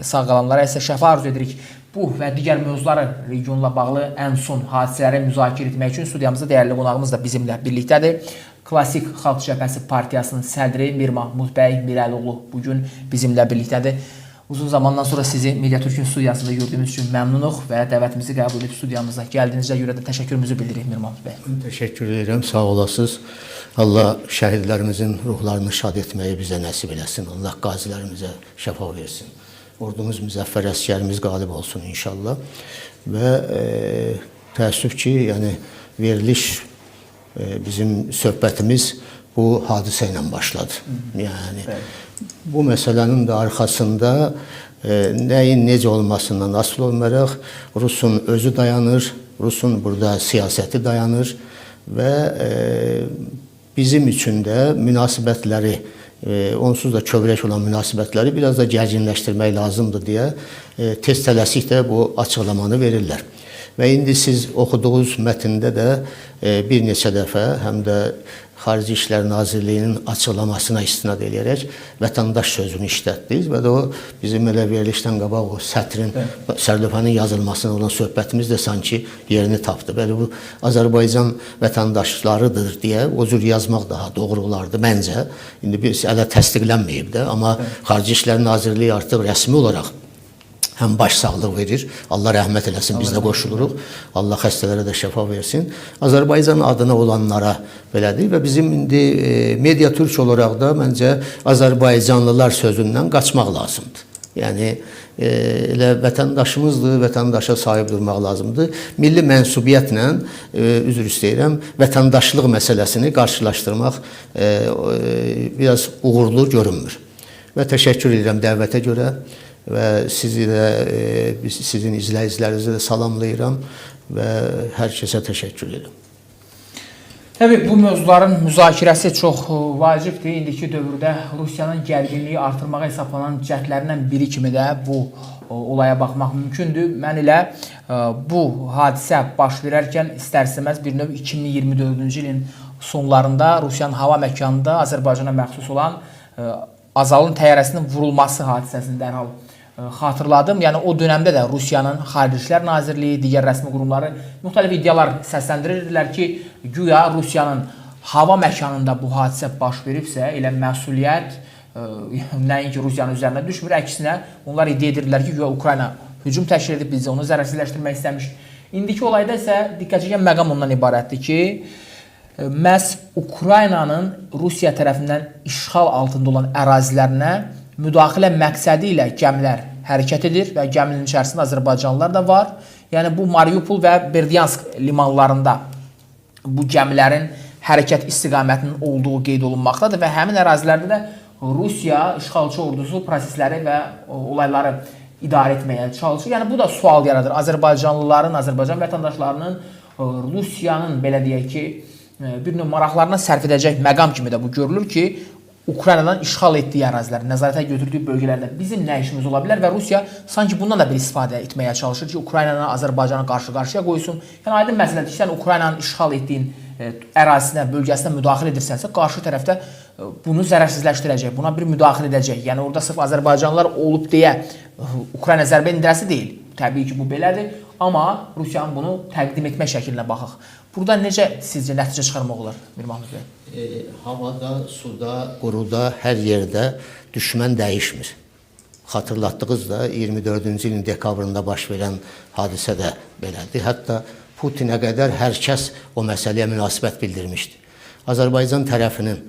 Sağ qalanlara isə şəfa arzu edirik. Bu və digər mövzuları regionla bağlı ən son hadisələri müzakirə etmək üçün studiyamızda dəyərli qonağımız da bizimlə birlikdədir. Klassik Xalq Cəbhəsi Partiyasının sədri Mirmahmud bəy Mirəlioğlu bu gün bizimlə birlikdədir. Uzun zamandan sonra sizi Media Türk'ün studiyasında gördüyümüz üçün məmnunuq və dəvətimizi qəbul edib studiyamıza gəldiyinizə görə də təşəkkürümüzü bildiririk Mirmahmud bəy. Təşəkkür edirəm, sağ olasınız. Allah şəhidlərimizin ruhlarını şad etməyi bizə nəsib eləsin. Allah qazilərimizə şəfa versin. Ordumuz müzəffər, əsgərimiz qalib olsun inşallah. Və təəssüf ki, yəni veriliş bizim söhbətimiz bu hadisə ilə başladı. Yəni bu məsələnin də arxasında nəyin necə olmasından asılı olmayaraq Rusun özü dayanır, Rusun burada siyasəti dayanır və bizim üçün də münasibətləri, onsuz da kövrək olan münasibətləri biraz da gərginləşdirmək lazımdır deyə tez tələsik də bu açıqlamanı verirlər. Və indi siz oxuduğunuz mətndə də bir neçə dəfə həm də Xarici İşlər Nazirliyinin açıqlamasına istinad eləyərək vətəndaş sözünü işlətdiniz və də o bizim elə verilişdən qabaq o sətrin, sərlövhənin yazılmasına olan söhbətimiz də sanki yerini tapdı. Bəli, bu Azərbaycan vətəndaşlarıdır deyə o cür yazmaq daha doğru olardı məncə. İndi biz hələ təsdiqlənməyib də, amma Xarici İşlər Nazirliyi artıq rəsmi olaraq həm başsağlığı verir. Allah rəhmət eləsin, biz də qoşuluruq. Allah xəstələrə də şəfa versin. Azərbaycan adına olanlara belədir və bizim indi Media Türk olaraq da məncə Azərbaycanlılar sözündən qaçmaq lazımdır. Yəni elə vətəndaşımızdır, vətəndaşa sahib durmaq lazımdır. Milli mənsubiyyətlə, üzr istəyirəm, vətəndaşlıq məsələsini qarşılaşdırmaq biraz uğurlu görünmür. Və təşəkkür edirəm dəvətə görə və sizi də, sizin izləyicilərinizi də salamlayıram və hər kəsə təşəkkür edirəm. Təbii bu mövzuların müzakirəsi çox vacibdir. İndiki dövrdə Rusiyanın gərginliyi artırmağa hesablanan cəhdlərindən biri kimi də bu olaya baxmaq mümkündür. Mən elə bu hadisə baş verərkən istər-istəməz bir növ 2024-cü ilin sonlarında Rusiyanın hava məkanında Azərbaycana məxsus olan Azalın təyyarəsinin vurulması hadisəsini dərhal xatırladım. Yəni o dönəmdə də Rusiyanın Xarici İşlər Nazirliyi, digər rəsmi qurumları müxtəlif iddialar səsləndirirdilər ki, güya Rusiyanın hava məkanında bu hadisə baş veribsə, elə məsuliyyət nəinki Rusiyanın üzərinə düşmür, əksinə onlar iddia edirdilər ki, güya Ukrayna hücum təşkil edib, bizə onu zərərsizləşdirmək istəmiş. İndiki olayda isə diqqət çəkən məqam ondan ibarətdir ki, məhz Ukraynanın Rusiya tərəfindən işğal altında olan ərazilərinə müdaxilə məqsədi ilə gəmilər hərəkət edir və gəminin içərisində Azərbaycanlılar da var. Yəni bu Mariupol və Berdyansk limanlarında bu gəmilərin hərəkət istiqamətinin olduğu qeyd olunmaqdadır və həmin ərazilərdə də Rusiya işğalçı ordusu prosesləri və olayları idarə etməyə çalışır. Yəni bu da sual yaradır. Azərbaycanlıların, Azərbaycan vətəndaşlarının Rusiyanın belə deyək ki, bir növ maraqlarına sərf edəcək məqam kimi də bu görülür ki, Ukraynadan işğal etdiyi ərazilər, nəzarətə götürdüyü bölgələrdə bizim nə işimiz ola bilər və Rusiya sanki bundan da bir istifadə etməyə çalışır ki, Ukraynanı Azərbaycana qarşı-qarşıya qoysun. Yəni aydın məsələdir ki, sən Ukraynanın işğal etdiyin ərazisinə, bölgəsinə müdaxilə edirsənsə, qarşı tərəfdə bunu zərərsizləşdirəcək, buna bir müdaxilə edəcək. Yəni orada sırf Azərbaycanlılar olub deyə Ukrayna zərbə endirəsi deyil. Təbii ki, bu belədir, amma Rusiyanın bunu təqdim etmə şəklinə baxaq. Burada necə sizcə nəticə çıxarmaq olar, Mirmahmud bəy? Havada, suda, quruda, hər yerdə düşmən dəyişmir. Xatırlatdığınız da 24-cü ilin dekabrında baş verən hadisə də belədir. Hətta Putinə qədər hər kəs o məsələyə münasibət bildirmişdi. Azərbaycan tərəfinin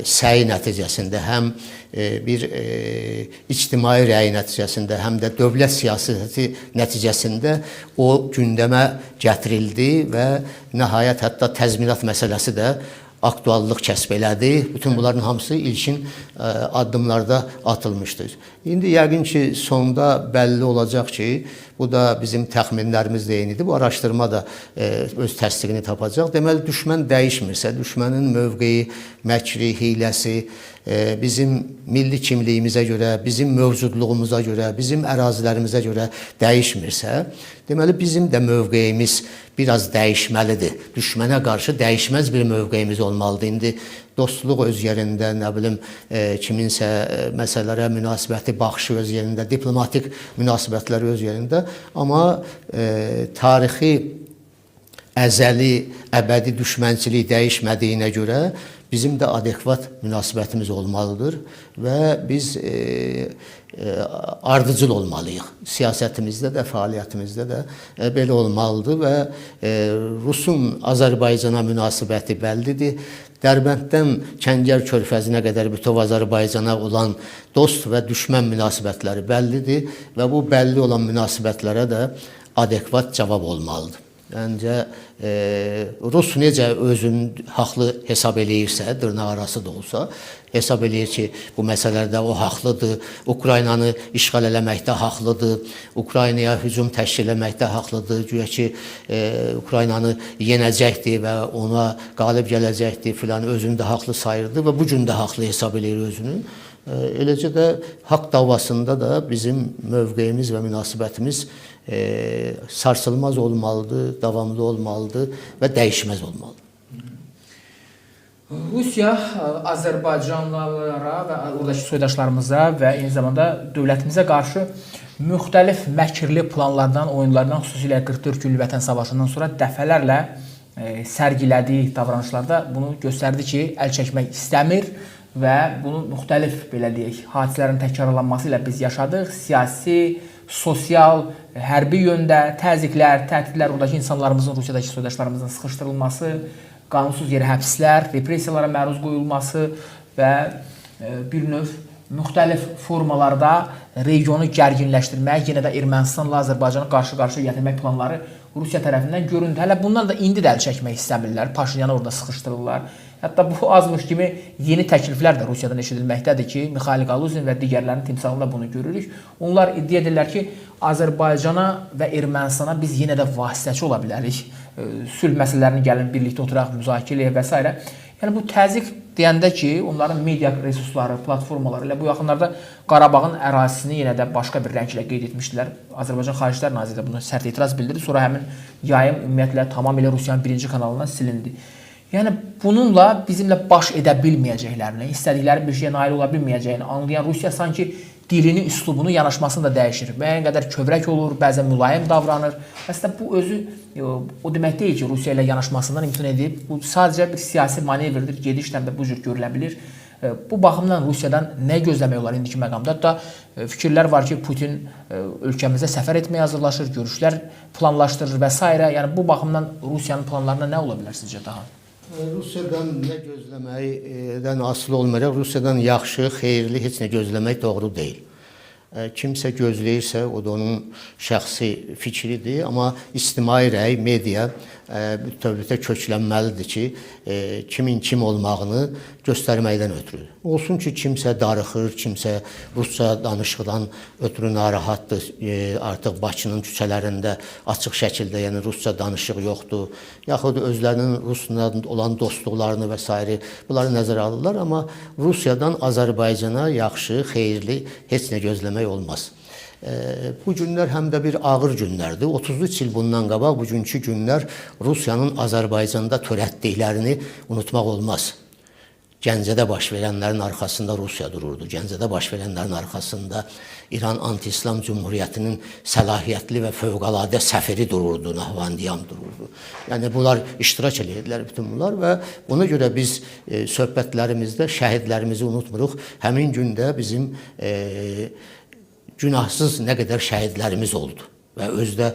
səyi nəticəsində həm bir ictimai rəy nəticəsində, həm də dövlət siyasəti nəticəsində o gündəmə gətirildi və nəhayət hətta təzminat məsələsi də aktuallıq kəsb elədi. Bütün bunların hamısı ilkin addımlarda atılmışdır. İndi yəqin ki, sonda bəlli olacaq ki, bu da bizim təxminlərimiz də eynidir. Bu araşdırma da öz təsdiqini tapacaq. Deməli, düşmən dəyişmirsə, düşmənin mövqeyi, məkri, hiləsi bizim milli kimliyimizə görə, bizim mövcudluğumuza görə, bizim ərazilərimizə görə dəyişmirsə, Deməli bizim də mövqeyimiz biraz dəyişməlidir. Düşmənə qarşı dəyişməz bir mövqeyimiz olmalıdır. İndi dostluq öz yerində, nə bilim, kiminsə məsələlərə münasibəti, baxışı öz yerində, diplomatik münasibətləri öz yerində, amma tarixi əzəli, əbədi düşmənçilik dəyişmədiyinə görə bizim də adekvat münasibətimiz olmalıdır və biz ardıcıl olmalıyıq. Siyasətimizdə də, fəaliyyətimizdə də belə olmalıdır və Rusun Azərbaycana münasibəti bəllidir. Dərbənddən Kəngər körfəzinə qədər bütöv Azərbaycana olan dost və düşmən münasibətləri bəllidir və bu bəlli olan münasibətlərə də adekvat cavab olmalıdır. Məncə Rus necə özünü haqlı hesab eləyirsə, dırnaq arası da olsa, hesab eləyir ki, bu məsələlərdə o haqlıdır, Ukraynanı işğal eləməkdə haqlıdır, Ukraynaya hücum təşkil eləməkdə haqlıdır, güya ki, Ukraynanı yenəcəkdir və ona qalib gələcəkdir filan, özünü də haqlı sayırdı və bu gün də haqlı hesab eləyir özünü. Eləcə də haqq davasında da bizim mövqeyimiz və münasibətimiz sarsılmaz olmalıdır, davamlı olmalıdır və dəyişməz olmalıdır. Rusiya Azərbaycanlılara və oradakı soydaşlarımıza və eyni zamanda dövlətimizə qarşı müxtəlif məkirli planlardan, oyunlardan, xüsusilə 44 günlük Vətən Savaşından sonra dəfələrlə sərgilədiyi davranışlarda bunu göstərdi ki, əl çəkmək istəmir və bunu müxtəlif, belə deyək, hadisələrin təkrarlanması ilə biz yaşadıq. Siyasi, sosial, hərbi yöndə təzyiqlər, təhdidlər, oradakı insanlarımızın, Rusiyadakı soydaşlarımızın sıxışdırılması, qanunsuz yerə həbslər, repressiyalara məruz qoyulması və bir növ müxtəlif formalarda regionu gərginləşdirmək, yenə də Ermənistanla Azərbaycanı qarşı-qarşıya gətirmək planları Rusiya tərəfindən göründü. Hələ bundan da indi də əl çəkmək istəmirlər. Paşinyanı orada sıxışdırırlar. Hətta bu azmış kimi yeni təkliflər də Rusiyadan eşidilməkdədir ki, Mixail Qaluzin və digərlərinin timsalında bunu görürük. Onlar iddia edirlər ki, Azərbaycana və Ermənistana biz yenə də vasitəçi ola bilərik. Sülh məsələlərini gəlin birlikdə oturaq, müzakirə eləyək və s. Yəni bu təzyiq deyəndə ki, onların media resursları, platformaları elə bu yaxınlarda Qarabağın ərazisini yenə də başqa bir rənglə qeyd etmişdilər. Azərbaycan Xarici İşlər Naziri də buna sərt etiraz bildirdi. Sonra həmin yayım ümumiyyətlə tamamilə Rusiyanın birinci kanalından silindi. Yəni bununla bizimlə baş edə bilməyəcəklərini, istədikləri bir şeyə nail ola bilməyəcəyini anlayan Rusiya sanki dilini, üslubunu, yanaşmasını da dəyişir. Müəyyən qədər kövrək olur, bəzən mülayim davranır. Əslində bu özü o demək deyil ki, Rusiya ilə yanaşmasından imtina edib. Bu sadəcə bir siyasi manevrdir, gedişlə də bu cür görülə bilir. Bu baxımdan Rusiyadan nə gözləmək olar indiki məqamda? Hətta fikirlər var ki, Putin ölkəmizə səfər etməyə hazırlaşır, görüşlər planlaşdırır və s. Yəni bu baxımdan Rusiyanın planlarına nə ola bilər sizcə daha? Rusiyadan nə gözləməkdən asılı olmayaraq Rusiyadan yaxşı, xeyirli heç nə gözləmək doğru deyil. Kimsə gözləyirsə, o da onun şəxsi fikridir, amma ictimai rəy, media bütövlükdə köklənməlidir ki, kimin kim olmağını göstərməkdən ötürü. Olsun ki, kimsə darıxır, kimsə rusca danışıqdan ötürü narahatdır, artıq Bakının küçələrində açıq şəkildə, yəni rusca danışıq yoxdur, yaxud özlərinin Rusla olan dostluqlarını və s. bunları nəzərə alırlar, amma Rusiyadan Azərbaycana yaxşı, xeyirli heç nə gözləmək olmaz. Bu günlər həm də bir ağır günlərdir. 33 il bundan qabaq bugünkü günlər Rusiyanın Azərbaycanda törətdiklərini unutmaq olmaz. Gəncədə baş verənlərin arxasında Rusiya dururdu. Gəncədə baş verənlərin arxasında İran Anti-İslam Cümhuriyyətinin səlahiyyətli və fövqəladə səfiri dururdu, Nahvandiyam dururdu. Yəni bunlar iştirak edirdilər bütün bunlar və ona görə biz söhbətlərimizdə şəhidlərimizi unutmuruq. Həmin gündə bizim günahsız nə qədər şəhidlərimiz oldu. Və özdə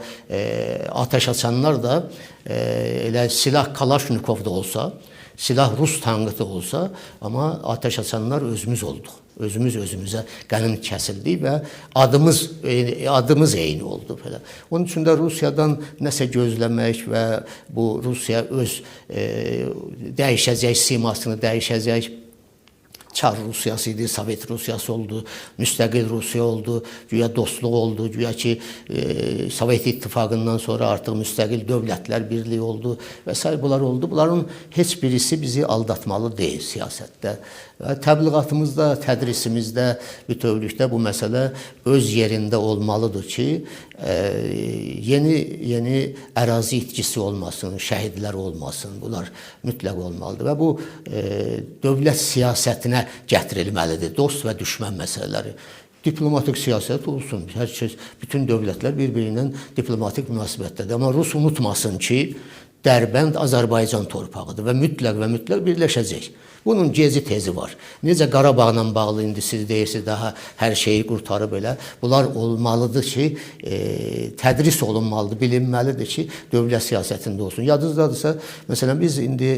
atəş açanlar da elə silah Kalaşnikov da olsa, silah Rus tankı da olsa, amma atəş açanlar özümüz olduq. Özümüz özümüzə qənim kəsildik və adımız eyni oldu belə. Onun üçün də Rusiyadan nəsə gözləmək və bu Rusiya öz dəyişəcək simasını dəyişəcək. Çar Rusiyası idi, Sovet Rusiyası oldu, müstəqil Rusiya oldu, güya dostluq oldu, güya ki Sovet İttifaqından sonra artıq müstəqil dövlətlər birliyi oldu və s. bunlar oldu. Bunların heç birisi bizi aldatmalı deyil siyasətdə. Və təbliğatımızda, tədrisimizdə, bütövlükdə bu məsələ öz yerində olmalıdır ki, yeni ərazi itkisi olmasın, şəhidlər olmasın. Bunlar mütləq olmalıdır və bu dövlət siyasətinə gətirilməlidir. Dost və düşmən məsələləri. Diplomatik siyasət olsun. Hər kəs, bütün dövlətlər bir-biri ilə diplomatik münasibətdədir. Amma Rus unutmasın ki, Dərbənd Azərbaycan torpağıdır və mütləq birləşəcək. Bunun gezi tezi var. Necə Qarabağla bağlı indi siz deyirsiniz daha hər şeyi qurtarıb elə. Bunlar olmalıdır ki, tədris olunmalıdır, bilinməlidir ki, dövlət siyasətində olsun. Yadınızdadırsa, məsələn biz indi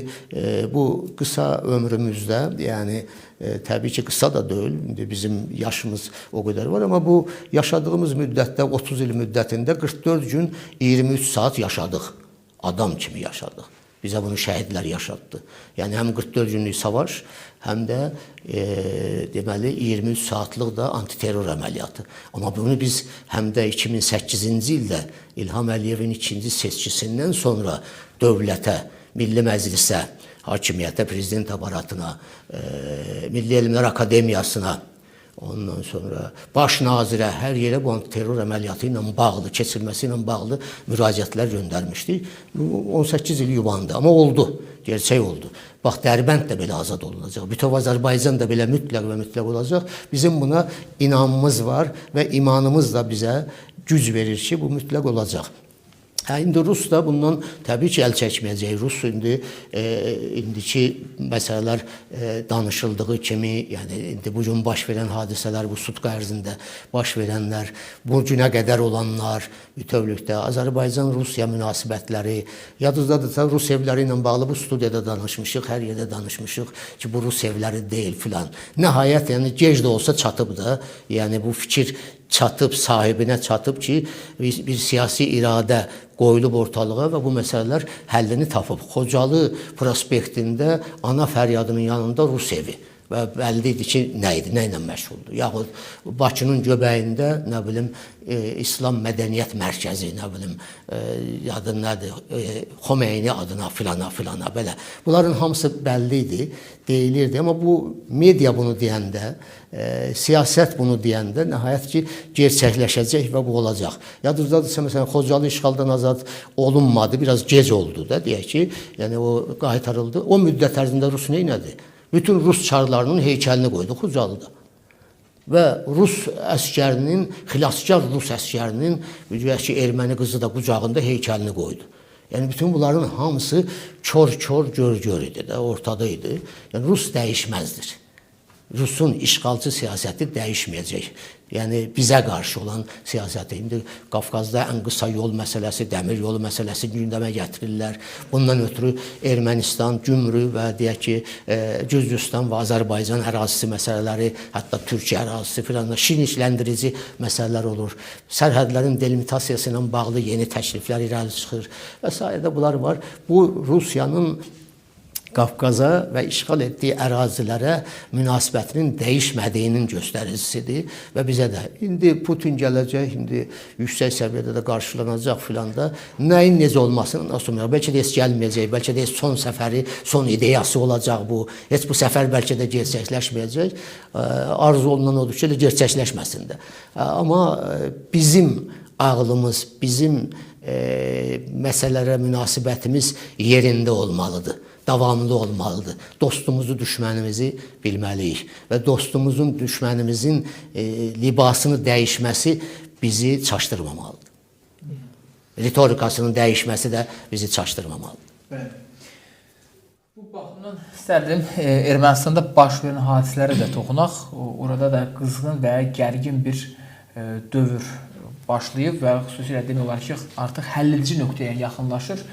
bu qısa ömrümüzdə, yəni təbii ki, qısa da deyil, indi bizim yaşımız o qədər var, amma bu yaşadığımız müddətdə, 30 il müddətində 44 gün 23 saat yaşadıq. Adam kimi yaşadıq. Bizə bunu şəhidlər yaşatdı. Yəni həm 44 günlük savaş, həm də deməli 23 saatlıq da antiterror əməliyyatı. Amma bunu biz həm də 2008-ci ildə İlham Əliyevin ikinci seçkisindən sonra dövlətə, Milli Məclisə, hakimiyyətə, prezident aparatına, Milli Elmlər Akademiyasına, ondan sonra baş nazirə, hər yerə bu antiterror əməliyyatı ilə bağlı, keçirilməsi ilə bağlı müraciətlər göndərmişdik. Bu 18 il yubandı, amma oldu, gerçək oldu. Bax, Dərbənd də belə azad olunacaq, bütöv Azərbaycan da belə mütləq və mütləq olacaq. Bizim buna inamımız var və imanımız da bizə güc verir ki, bu mütləq olacaq. İndi Rus da bundan təbii ki, əl çəkməyəcək. Rus indi indiki məsələlər danışıldığı kimi, yəni indi bu gün baş verən hadisələr, bu sutka ərzində baş verənlər, bu günə qədər olanlar bütövlükdə Azərbaycan-Rusiya münasibətləri, yadınızdadırsa Rus evləri ilə bağlı bu studiyada danışmışıq, hər yerdə danışmışıq ki, bu Rus evləri deyil filan. Nəhayət, yəni gec də olsa çatıb da, yəni bu fikir çatıb, sahibinə çatıb ki, bir siyasi iradə qoyulub ortalığa və bu məsələlər həllini tapıb. Xocalı prospektində ana fəryadının yanında Rus evi və bəlli idi ki, nə idi, nə ilə məşğuldur. Yaxud Bakının göbəyində, nə bilim, İslam Mədəniyyət Mərkəzi, nə bilim, adı nədir, Xomeyni adına filana filana belə. Bunların hamısı bəlli idi, deyilirdi. Amma bu media bunu deyəndə, siyasət bunu deyəndə nəhayət ki, gerçəkləşəcək və bu olacaq. Yadınızdadırsa, məsələn, Xocalı işğaldan azad olunmadı, biraz gec oldu da, deyək ki, yəni o qaytarıldı. O müddət ərzində Rus nə elədi? Bütün Rus çarlarının heykəlini qoydu Xocalıda. Və Rus əskərinin, xilaskar Rus əskərinin, güya ki, erməni qızı da qucağında heykəlini qoydu. Yəni bütün bunların hamısı kor-kor, gör-gör idi də, ortada idi. Yəni Rus dəyişməzdir. Rusun işğalçı siyasəti dəyişməyəcək. Yəni bizə qarşı olan siyasəti. İndi Qafqazda ən qısa yol məsələsi, dəmir yolu məsələsi gündəmə gətirirlər. Bundan ötürü Ermənistan, Gümrü və deyək ki, Gürcüstan və Azərbaycan ərazisi məsələləri, hətta Türkiyə ərazisi filan şirinləndirici məsələlər olur. Sərhədlərin delimitasiyası ilə bağlı yeni təkliflər irəli çıxır və sairə də bunlar var. Bu Rusiyanın Qafqaza və işğal etdiyi ərazilərə münasibətinin dəyişmədiyinin göstəricisidir və bizə də indi Putin gələcək, indi yüksək səviyyədə də qarşılanacaq filan da nəyin necə olmasını nasıl olmayacaq. Bəlkə də heç gəlməyəcək, bəlkə də heç son səfəri, son ideyası olacaq bu. Heç bu səfər bəlkə də gerçəkləşməyəcək. Arzu olunan odur ki, elə gerçəkləşməsin də. Amma bizim ağlımız, bizim məsələlərə münasibətimiz yerində olmalıdır, davamlı olmalıdır. Dostumuzu, düşmənimizi bilməliyik və dostumuzun, düşmənimizin libasını dəyişməsi bizi çaşdırmamalıdır. Ritorikasının dəyişməsi də bizi çaşdırmamalıdır. Bəli. Bu baxımdan istərdim Ermənistanda baş verən hadisələrə də toxunaq. Orada da qızğın və gərgin bir dövr başlayıb və xüsusilə demək olar ki, artıq həlledici nöqtəyə yaxınlaşır.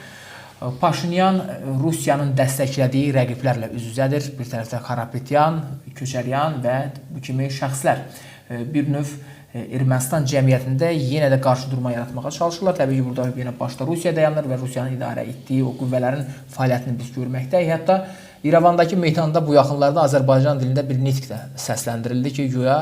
Paşinyan Rusiyanın dəstəklədiyi rəqiblərlə üz-üzədir. Bir tərəfdə Karapetyan, Köçəryan və bu kimi şəxslər bir növ Ermənistan cəmiyyətində yenə də qarşı durma yaratmağa çalışırlar. Təbii ki, burada yenə başda Rusiya dayanır və Rusiyanın idarə etdiyi o qüvvələrin fəaliyyətini biz görməkdəyik. Hətta İrəvandakı meydanda bu yaxınlarda Azərbaycan dilində bir nitq də səsləndirildi ki, güya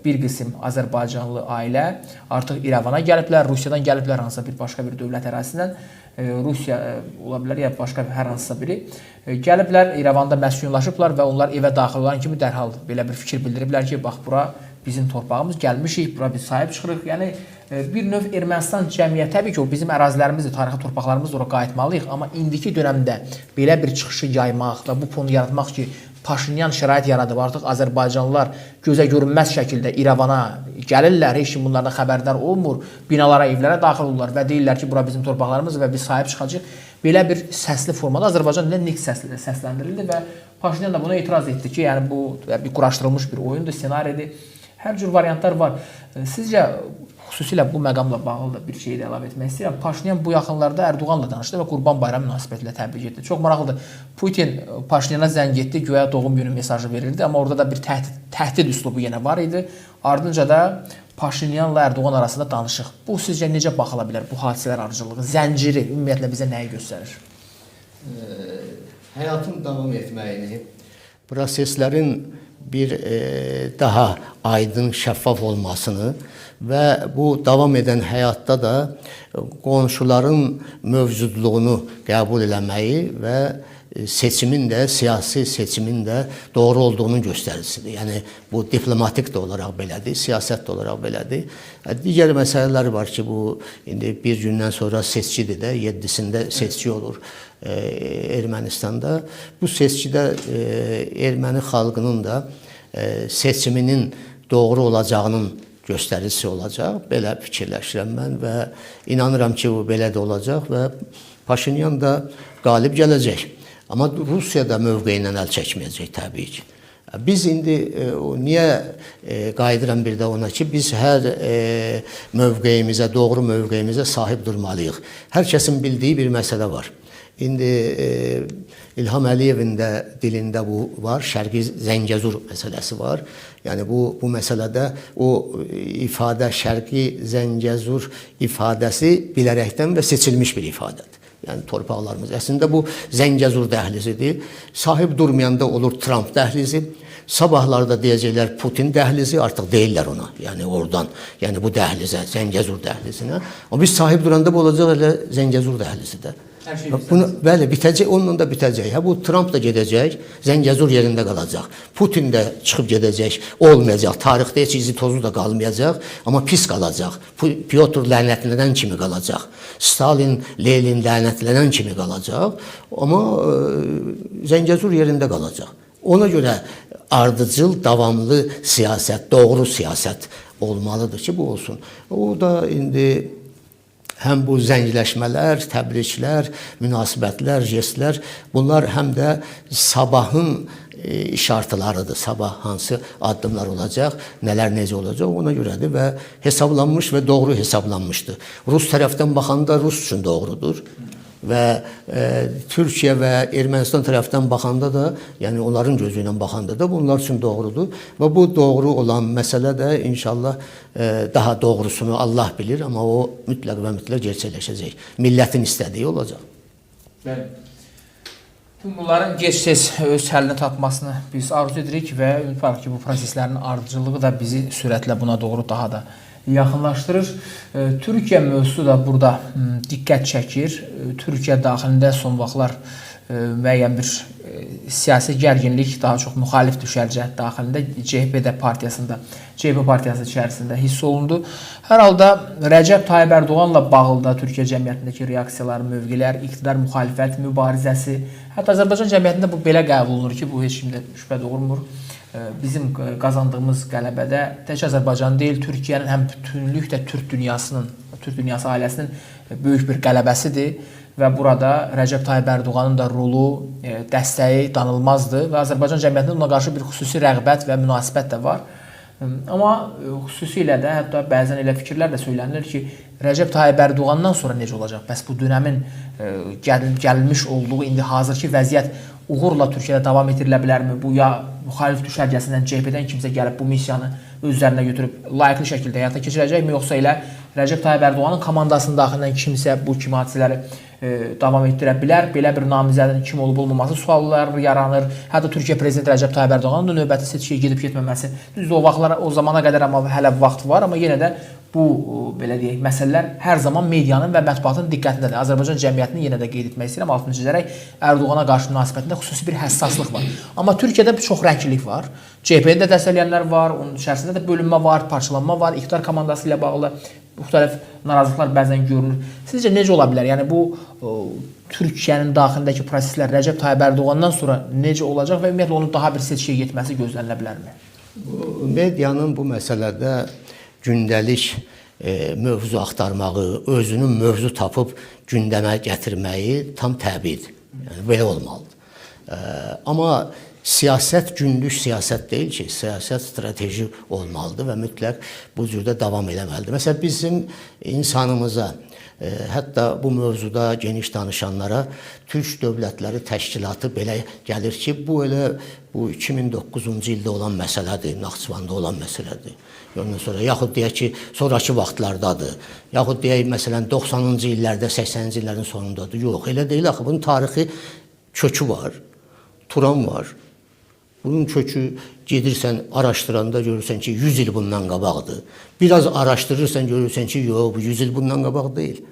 bir qism azərbaycanlı ailə artıq İrəvana gəliblər, Rusiyadan gəliblər, hansısa bir başqa bir dövlət ərazisindən Rusiya ola bilər ya başqa hər hansısa biri. Gəliblər, İrəvanda məskunlaşıblar və onlar evə daxil olan kimi dərhal belə bir fikir bildiriblər ki, bax bura bizim torpağımız, gəlmişik, bura biz sahib çıxırıq. Yəni bir növ Ermənistan cəmiyyəti, təbii ki, o bizim ərazilərimizdir, tarixi torpaqlarımızdır, ora qayıtmalıyıq, amma indiki dönəmdə belə bir çıxışı yaymaq və bu fonu yaratmaq ki, Paşinyan şərait yaradıb, artıq azərbaycanlılar gözə görünməz şəkildə İrəvana gəlirlər, heç kim bunlardan xəbərdar olmur, binalara, evlərə daxil olurlar və deyirlər ki, bura bizim torpaqlarımızdır və biz sahib çıxacağıq. Belə bir səsli formada Azərbaycan dilində nik səsləndirildi və Paşinyan da buna etiraz etdi ki, yəni bu bir quraşdırılmış bir oyundur, ssenaridir. Hər cür variantlar var. Sizcə xüsusilə bu məqamla bağlı da bir şey də əlavə etmək istəyirəm. Paşinyan bu yaxınlarda Ərdoğanla danışdı və Qurban Bayramı münasibətilə təbrik etdi. Çox maraqlıdır. Putin Paşinyana zəng etdi, güya doğum günü mesajı verirdi, amma orada da bir təhdid üslubu yenə var idi. Ardınca da Paşinyanla Ərdoğan arasında danışıq. Bu sizcə necə baxıla bilər bu hadisələr ardıcıllığı, zənciri ümumiyyətlə bizə nəyi göstərir? Həyatın davam etməyini, proseslərin bir daha aydın, şəffaf olmasını və bu davam edən həyatda da qonşuların mövcudluğunu qəbul eləməyi və seçimin də, siyasi seçimin də doğru olduğunun göstəricisidir. Yəni bu diplomatik də olaraq belədir, siyasət də olaraq belədir. Digər məsələlər var ki, bu indi bir gündən sonra seçkidir də, 7-sində seçki olur Ermənistanda. Bu seçkidə erməni xalqının da seçiminin doğru olacağının göstəricisi olacaq. Belə fikirləşirəm mən və inanıram ki, bu belə də olacaq və Paşinyan da qalib gələcək. Amma Rusiya da mövqeyindən əl çəkməyəcək təbii ki. Biz indi niyə qayıdıram bir də ona ki, biz hər mövqeyimizə, doğru mövqeyimizə sahib durmalıyıq. Hər kəsin bildiyi bir məsələ var. İndi İlham Əliyevin də dilində bu var, Şərqi Zəngəzur məsələsi var. Yəni bu məsələdə o ifadə Şərqi Zəngəzur ifadəsi bilərəkdən və seçilmiş bir ifadədir. Yəni torpaqlarımız. Əslində bu Zəngəzur dəhlizidir. Sahib durmayanda olur Tramp dəhlizi. Sabahlarda deyəcəklər Putin dəhlizi, artıq deyirlər ona. Yəni oradan, yəni bu dəhlizə, Zəngəzur dəhlizinə. Amma biz sahib duranda bu olacaq elə Zəngəzur dəhlizi də. Hər şey Bunu, bəli, bitəcək, onunla da bitəcək. Hə, bu Tramp da gedəcək, Zəngəzur yerində qalacaq. Putin də çıxıb gedəcək, olmayacaq. Tarixdə heç izi tozu da qalmayacaq, amma pis qalacaq. Pyotr lənətlənən kimi qalacaq. Stalin, Lenin lənətlənən kimi qalacaq. Amma Zəngəzur yerində qalacaq. Ona görə ardıcıl, davamlı siyasət, doğru siyasət olmalıdır ki, bu olsun. O da indi həm bu zəngləşmələr, təbriklər, münasibətlər, jestlər, bunlar həm də sabahın işartılarıdır. Sabah hansı addımlar olacaq, nələr necə olacaq, ona görədir və hesablanmış və doğru hesablanmışdır. Rus tərəfdən baxanda Rus üçün doğrudur və Türkiyə və Ermənistan tərəfdən baxanda da, yəni onların gözü ilə baxanda da bunlar üçün doğrudur və bu doğru olan məsələ də inşallah daha doğrusunu Allah bilir, amma o mütləq və mütləq gerçəkləşəcək. Millətin istədiyi olacaq. Bəli. Tüm bunların gec-tez öz həllini tapmasını biz arzu edirik və ümid var ki, bu proseslərin ardıcıllığı da bizi sürətlə buna doğru daha da yaxınlaşdırır. Türkiyə mövzusu da burada diqqət çəkir. Türkiyə daxilində son vaxtlar müəyyən bir siyasi gərginlik, daha çox müxalif düşərgə daxilində CHP-də partiyasında, CHP partiyası içərisində hiss olundu. Hər halda Rəcəb Tayyip Ərdoğanla bağlı da Türkiyə cəmiyyətindəki reaksiyalar, mövqelər, iqtidar müxalifət mübarizəsi, hətta Azərbaycan cəmiyyətində bu belə qəbul olunur ki, bu heç kimdə şübhə doğurmur. Bizim qazandığımız qələbədə tək Azərbaycan deyil, Türkiyənin həm bütünlüklə Türk dünyası ailəsinin böyük bir qələbəsidir və burada Rəcəb Tayyip Ərdoğanın da rolu, dəstəyi danılmazdır və Azərbaycan cəmiyyətində ona qarşı bir xüsusi rəğbət və münasibət də var. Amma xüsusilə də hətta bəzən elə fikirlər də söylənilir ki, Rəcəb Tayyip Ərdoğandan sonra necə olacaq? Bəs bu dönəmin gəlinmiş olduğu indi hazırki vəziyyət uğurla Türkiyədə davam etdirilə bilərmi? Bu ya müxalif düşərgəsindən, CHP-dən kimsə gəlib bu missiyanı öz üzərinə götürüb layiqli şəkildə həyata keçirəcəkmi? Yoxsa elə Rəcəb Tayyip Ərdoğanın komandasının daxilindən kimsə bu kimi hadisələri davam etdirə bilər? Belə bir namizədin kim olub olmaması suallar yaranır. Hətta Türkiyə prezidenti Rəcəb Tayyip Ərdoğanın da növbəti seçkiyə gedib getməməsi. Düzdür, o vaxtlar, o zamana qədər amma hələ vaxt var, amma yenə də Bu belə deyək, məsələlər hər zaman medianın və mətbuatın diqqətindədir. Azərbaycan cəmiyyətinin yenə də qeyd etmək istəyirəm, altını çizərək Ərdoğana qarşı münasibətində xüsusi bir həssaslıq var. Amma Türkiyədə çox rənglilik var. CHP-ni də dəstəkləyənlər var, onun içərisində də bölünmə var, parçalanma var, iqtidar komandası ilə bağlı müxtəlif narazılıqlar bəzən görünür. Sizcə necə ola bilər? Yəni bu Türkiyənin daxilindəki proseslər Rəcəb Tayyib Ərdoğandan sonra necə olacaq və ümumiyyətlə onun daha bir seçkiyə getməsi gözlənilə bilərmi? Bu medianın bu məsələdə gündəlik mövzu axtarmağı, özünün mövzu tapıb gündəmə gətirməyi tam təbiidir. Yəni belə olmalıdır. Amma siyasət günlük siyasət deyil ki, siyasət strateji olmalıdır və mütləq bu cürdə davam eləməlidir. Məsələn, bizim insanımıza, hətta bu mövzuda geniş danışanlara Türk Dövlətləri Təşkilatı belə gəlir ki, bu elə bu 2009-cu ildə olan məsələdir, Naxçıvanda olan məsələdir. Ondan sonra yaxud deyək ki, sonrakı vaxtlardadır. Yaxud deyək, məsələn, 90-cı illərdə, 80-ci illərin sonundadır. Yox, elə deyil axı, bunun tarixi kökü var, Turan var. Bunun kökü gedirsən, araşdıranda görürsən ki, 100 il bundan qabaqdır. Biraz araşdırırsan, görürsən ki, yox, bu 100 il bundan qabaq deyil.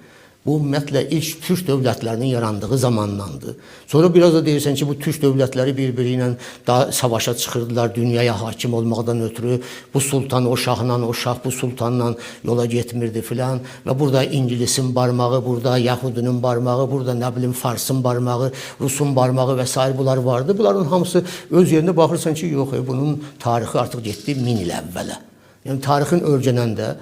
Bu, ümumiyyətlə, ilk Türk dövlətlərinin yarandığı zamandandır. Sonra biraz da deyirsən ki, bu Türk dövlətləri bir-biri ilə daha savaşa çıxırdılar, dünyaya hakim olmaqdan ötürü. Bu sultan o şahla, o şah bu sultanla yola getmirdi filan. Və burada İngilisin barmağı, burada Yahudinin barmağı, burada nə bilim Farsın barmağı, Rusun barmağı və sair bunlar vardı. Bunların hamısı öz yerində baxırsan ki, yox, bunun tarixi artıq getdi 1000 il əvvələ. Yəni tarixin öyrənəndə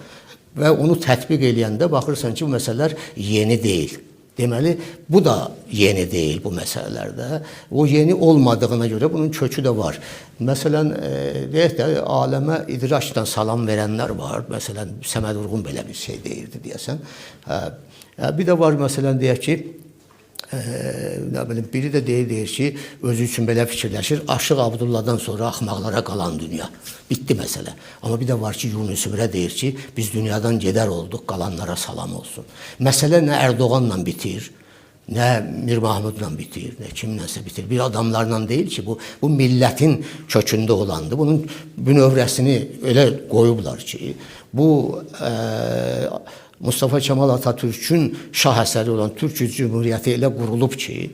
və onu tətbiq eləyəndə baxırsan ki, bu məsələlər yeni deyil. Deməli, bu da yeni deyil bu məsələlərdə. O yeni olmadığına görə bunun kökü də var. Məsələn, deyək də, aləmə idrakla salam verənlər var. Məsələn, Səməd Vurğun belə bir şey deyirdi, deyəsən. Bir də var, məsələn, deyək ki, nə bilim, biri də deyir ki, özü üçün belə fikirləşir, Aşıq Abdullahdan sonra axmaqlara qalan dünya. Bitdi məsələ. Amma bir də var ki, Yunus Emrə deyir ki, biz dünyadan gedər olduq, qalanlara salam olsun. Məsələ nə Ərdoğanla bitir, nə Mir Mahmudla bitir, nə kimlənsə bitir. Bir adamlarla deyil ki, bu millətin kökündə olandır. Bunun bünövrəsini elə qoyublar ki, bu Mustafa Kemal Atatürk'ün şah əsəri olan Türkiyə Cümhuriyyəti elə qurulub ki,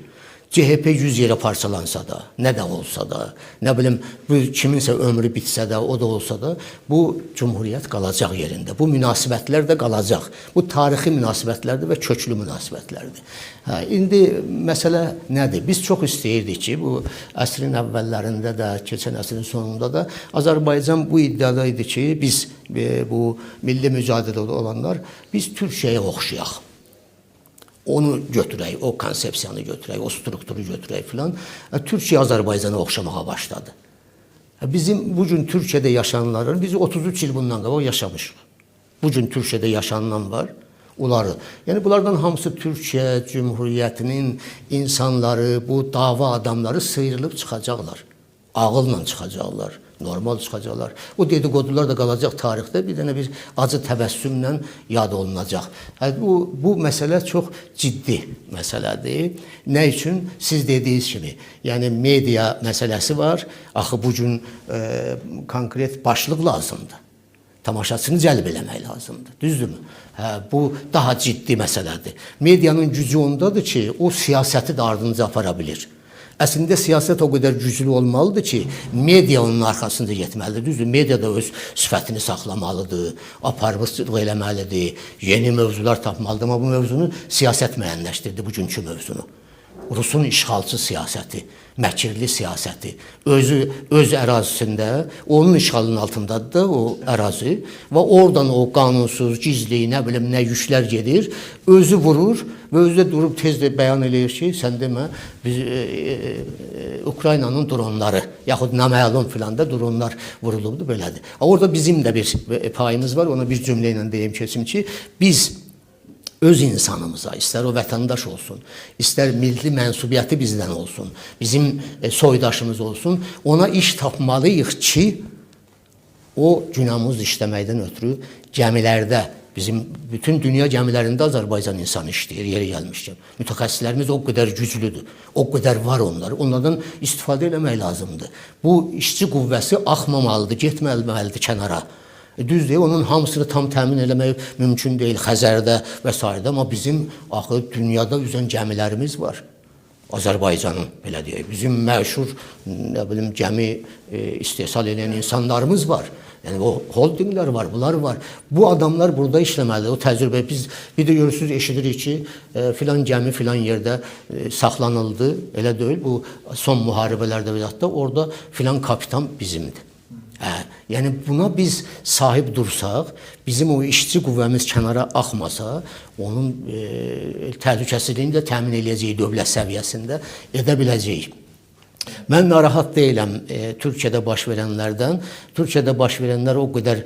CHP 100 yerə parçalansa da, nə də olsa da, nə bilim, bu kiminsə ömrü bitsə də, o da olsa da, bu cümhuriyyət qalacaq yerində. Bu münasibətlər də qalacaq. Bu tarixi münasibətlərdir və köklü münasibətlərdir. Hə, indi məsələ nədir? Biz çox istəyirdik ki, bu əsrin əvvəllərində də, keçən əsrin sonunda da Azərbaycan bu iddiada idi ki, biz bu milli mücadilədə olanlar, biz Türkiyəyə oxşayaq. Onu götürək, o konsepsiyanı götürək, o strukturu götürək filan. Türkiyə Azərbaycana oxşamağa başladı. Bizim bugün Türkiyədə yaşananların, biz 33 il bundan qabaq yaşamışıq. Bugün Türkiyədə yaşanılan var, onları. Yəni bunlardan hamısı Türkiyə Cümhuriyyətinin insanları, bu dava adamları sıyrılıb çıxacaqlar. Ağılla çıxacaqlar, normal çıxacaqlar. O dedikodular da qalacaq tarixdə, bir dənə bir acı təbəssümlə yad olunacaq. Yəni, bu məsələ çox ciddi məsələdir. Nə üçün? Siz dediyiniz kimi, yəni media məsələsi var. Axı bugün konkret başlıq lazımdır. Tamaşaçını cəlb eləmək lazımdır. Düzdürmü? Hə, bu daha ciddi məsələdir. Medianın gücü ondadır ki, o siyasəti də ardınca apara bilir. Əslində siyasət o qədər güclü olmalıdır ki, media onun arxasında getməlidir. Düzdür, media da öz sifətini saxlamalıdır, aparıcılıq eləməlidir, yeni mövzular tapmalıdır. Amma bu mövzunu siyasət müəyyənləşdirdi, bugünkü mövzunu. Rusun işğalçı siyasəti, məkirli siyasəti, özü öz ərazisində, onun işğalının altındadır da o ərazi və oradan o qanunsuz, gizli, nə bilim, nə yüklər gedir, özü vurur və özü də durub tez də bəyan eləyir ki, sən demə, biz Ukraynanın dronları, yaxud naməlum filan da dronlar vurulubdur, belədir. Orada bizim də bir payımız var, ona bir cümlə ilə deyim keçim ki, biz öz insanımıza, istər o vətəndaş olsun, istər milli mənsubiyyəti bizdən olsun, bizim soydaşımız olsun, ona iş tapmalıyıq ki, o günahımız işləməkdən ötürü gəmilərdə, bizim bütün dünya gəmilərində Azərbaycan insanı işləyir, yeri gəlmişkən. Mütəxəssislərimiz o qədər güclüdür, o qədər var onlar, onlardan istifadə eləmək lazımdır. Bu işçi qüvvəsi axmamalıdır, getməlidir kənara. Düz deyil, onun hamısını tam təmin eləmək mümkün deyil Xəzərdə və sairədə, amma bizim axı dünyada üzən gəmilərimiz var. Azərbaycanın, belə deyək, bizim məşhur, nə bilim, gəmi istehsal edən insanlarımız var. Yəni o holdinglər var, bunlar var. Bu adamlar burada işləməlidir. O təcrübə biz bir də görürsüz, eşidirik ki, filan gəmi filan yerdə saxlanıldı. Elə deyil, bu son müharibələrdə və yaxud da orada filan kapitan bizimdir. Yəni buna biz sahib dursaq, bizim o işçi qüvvəmiz kənara axmasa, onun təhlükəsizliyini də təmin eləyəcəyik dövlət səviyyəsində, edə biləcəyik. Mən narahat deyiləm Türkiyədə baş verənlərdən. Türkiyədə baş verənlər o qədər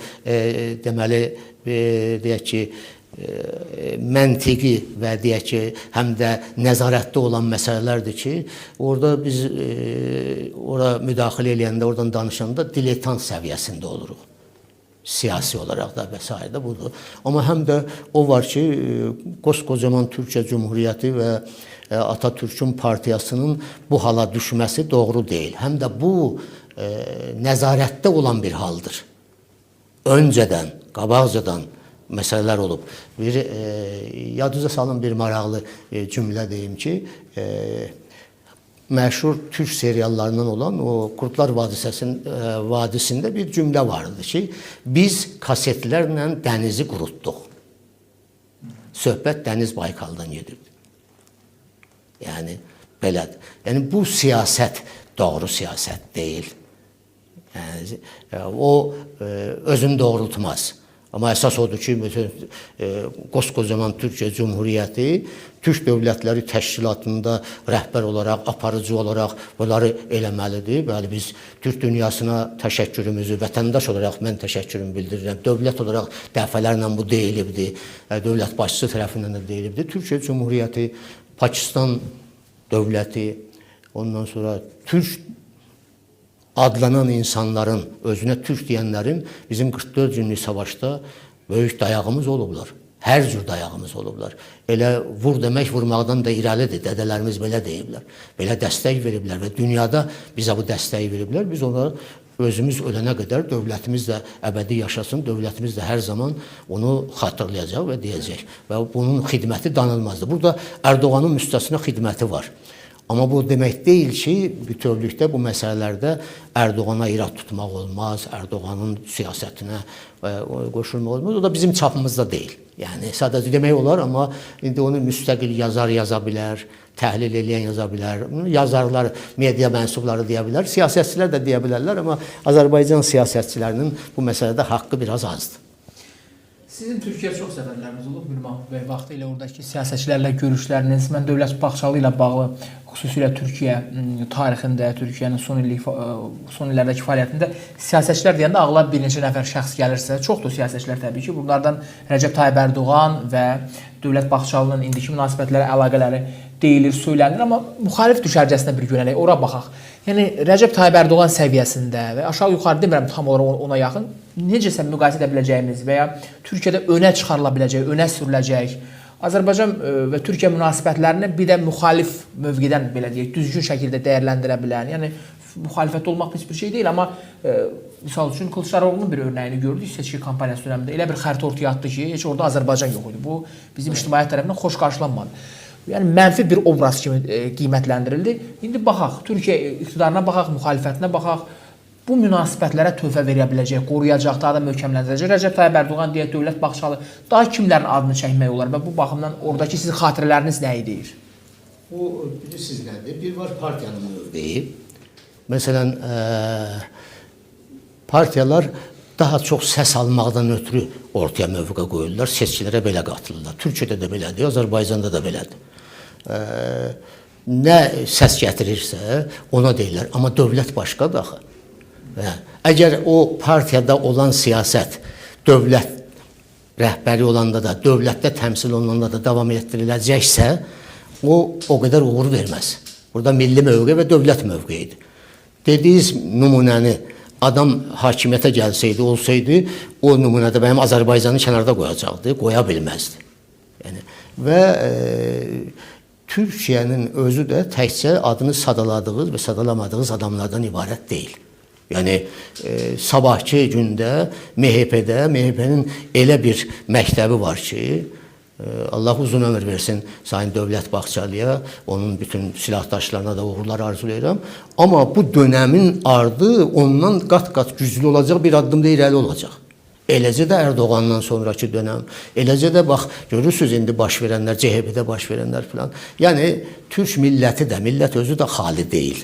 deməli deyək ki, məntiqi və deyək ki, həm də nəzarətdə olan məsələlərdir ki, orada biz ora müdaxilə eləyəndə, oradan danışanda diletant səviyyəsində oluruq. Siyasi olaraq da və sairə də budur. Amma həm də o var ki, koskocaman Türkiyə Cümhuriyyəti və Atatürk'ün partiyasının bu hala düşməsi doğru deyil. Həm də bu nəzarətdə olan bir haldır. Öncədən, qabaqcadan məsələlər olub. Bir yadınıza salın, bir maraqlı cümlə deyim ki, məşhur türk seriallarından olan o Kurtlar Vadisində bir cümlə vardı ki, biz kasetlərlə dənizi qurutduq. Söhbət Dəniz Baykaldan gedirdi. Yəni belədir. Yəni bu siyasət doğru siyasət deyil. Yəni o özünü doğrultmaz. Amma əsas odur ki, bütün koskocaman Türkiyə Cümhuriyyəti Türk Dövlətləri Təşkilatında rəhbər olaraq, aparıcı olaraq bunları eləməlidir. Bəli, biz Türk dünyasına təşəkkürümüzü, vətəndaş olaraq mən təşəkkürümü bildirirəm. Dövlət olaraq dəfələrlə bu deyilibdi. Dövlət başçısı tərəfindən də deyilibdi. Türkiyə Cümhuriyyəti, Pakistan dövləti, ondan sonra Türk adlanan insanların, özünə Türk deyənlərin bizim 44 günlük savaşda böyük dayağımız olublar. Hər cür dayağımız olublar. Elə vur demək vurmaqdan da irəlidir. Dədələrimiz belə deyiblər. Belə dəstək veriblər və dünyada bizə bu dəstəyi veriblər. Biz onlara özümüz ölənə qədər dövlətimiz də əbədi yaşasın, dövlətimiz də hər zaman onu xatırlayacaq və deyəcək. Və bunun xidməti danılmazdır. Burada Erdoğanın müstəsna xidməti var. Amma bu demək deyil ki, bütövlükdə bu məsələlərdə Erdoğana irad tutmaq olmaz, Erdoğanın siyasətinə qoşulmaq olmaz. O da bizim çapımızda deyil. Yəni sadəcə demək olar, amma indi onu müstəqil yazar yaza bilər, təhlil eləyən yaza bilər, yazarlar, media mənsubları deyə bilər, siyasətçilər də deyə bilərlər, amma Azərbaycan siyasətçilərinin bu məsələdə haqqı biraz azdır. Sizin Türkiyəyə çox səfərləriniz olub, Mir Mahmud bəy, vaxtı ilə oradakı siyasətçilərlə görüşləriniz, mən Dövlət Bağçalı ilə bağlı xüsusilə Türkiyə tarixində, Türkiyənin son illərdəki fəaliyyətində siyasətçilər deyəndə ağla bir neçə nəfər şəxs gəlirsə, çoxdur siyasətçilər təbii ki, bunlardan Rəcəb Tayyip Erdoğan və Dövlət Bağçalının indiki münasibətləri, əlaqələri deyilir, söylənir, amma müxalif düşərgəsinə bir yönələk, ora baxaq. Yəni Rəcəb Tayyip Erdoğan səviyyəsində və aşağı-yuxarı demirəm tam olaraq ona yaxın, necəsə müqayisə edə biləcəyimiz və ya Türkiyədə önə çıxarıla biləcək, önə sürüləcək Azərbaycan və Türkiyə münasibətlərini bir də müxalif mövqedən belə deyək, düzgün şəkildə dəyərləndirə bilən, yəni müxalifətdə olmaq pis bir şey deyil, amma misal üçün Kılıçdaroğlu'nun bir örnəyini gördük seçki kampaniyası dönəmində. Elə bir xəritə ortaya atdı ki, heç orada Azərbaycan yox idi. Bu bizim ictimaiyyət tərəfindən xoş qarşılanmadı. Yəni mənfi bir obraz kimi qiymətləndirildi. İndi baxaq, Türkiyə iqtidarına baxaq, müxalifətinə baxaq. Bu münasibətlərə töhfə verə biləcək, qoruyacaq, daha da möhkəmləndirəcək. Rəcəb Tayyip Erdoğan deyə Dövlət Bağçalı, daha kimlərin adını çəkmək olar və bu baxımdan oradakı sizin xatirələriniz nəyi deyir? Bu bilirsiniz nədir? Bir var partiyanın mövqeyi. Məsələn, partiyalar daha çox səs almaqdan ötürü ortaya mövqe qoyurlar, seçkilərə belə qatılırlar. Türkiyədə də belədir, Azərbaycanda da belədir. Nə səs gətirirsə ona deyirlər, amma dövlət başqadır axı. Əgər o partiyada olan siyasət dövlət rəhbəri olanda da, dövlətdə təmsil olunanda da davam etdiriləcəksə, o qədər uğur verməz. Burada milli mövqe və dövlət mövqeyidir. Dediyiniz nümunəni adam hakimiyyətə gəlsəydi, olsaydı, o nümunədə mənim Azərbaycanı kənarda qoyacaqdı, qoya bilməzdi. Yəni və Türkiyənin özü də təkcə adını sadaladığınız və sadalamadığınız adamlardan ibarət deyil. Yəni sabahki gündə MHP-də, MHP-nin elə bir məktəbi var ki, Allah uzun ömür versin Sayın Dövlət Bağçalıya, onun bütün silahdaşlarına da uğurlar arzulayıram. Amma bu dönəmin ardı ondan qat-qat güclü olacaq, bir addım da irəli olacaq. Eləcə də Ərdoğandan sonraki dönəm, eləcə də bax görürsüz indi baş verənlər, CHP-də baş verənlər filan. Yəni türk milləti də, millət özü də xali deyil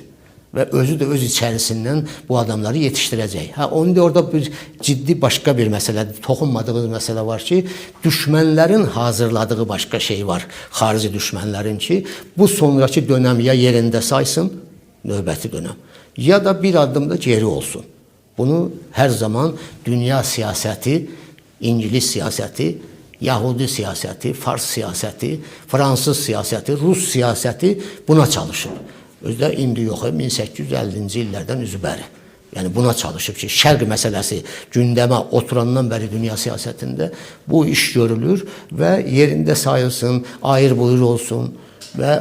və özü də öz içərisindən bu adamları yetişdirəcək. Hə, onun da orada bir ciddi başqa bir məsələ, toxunmadığımız məsələ var ki, düşmənlərin hazırladığı başqa şey var, xarici düşmənlərin ki, bu sonraki dönəm ya yerində saysın, növbəti dönəm, ya da bir addım da geri olsun. Bunu hər zaman dünya siyasəti, İngilis siyasəti, Yahudi siyasəti, Fars siyasəti, Fransız siyasəti, Rus siyasəti buna çalışır. Özü də indi yox, 1850-ci illərdən üzü bəri. Yəni buna çalışıb ki, şərq məsələsi gündəmə oturandan bəri dünya siyasətində bu iş görülür və yerində sayılsın, ayır-buyur olsun və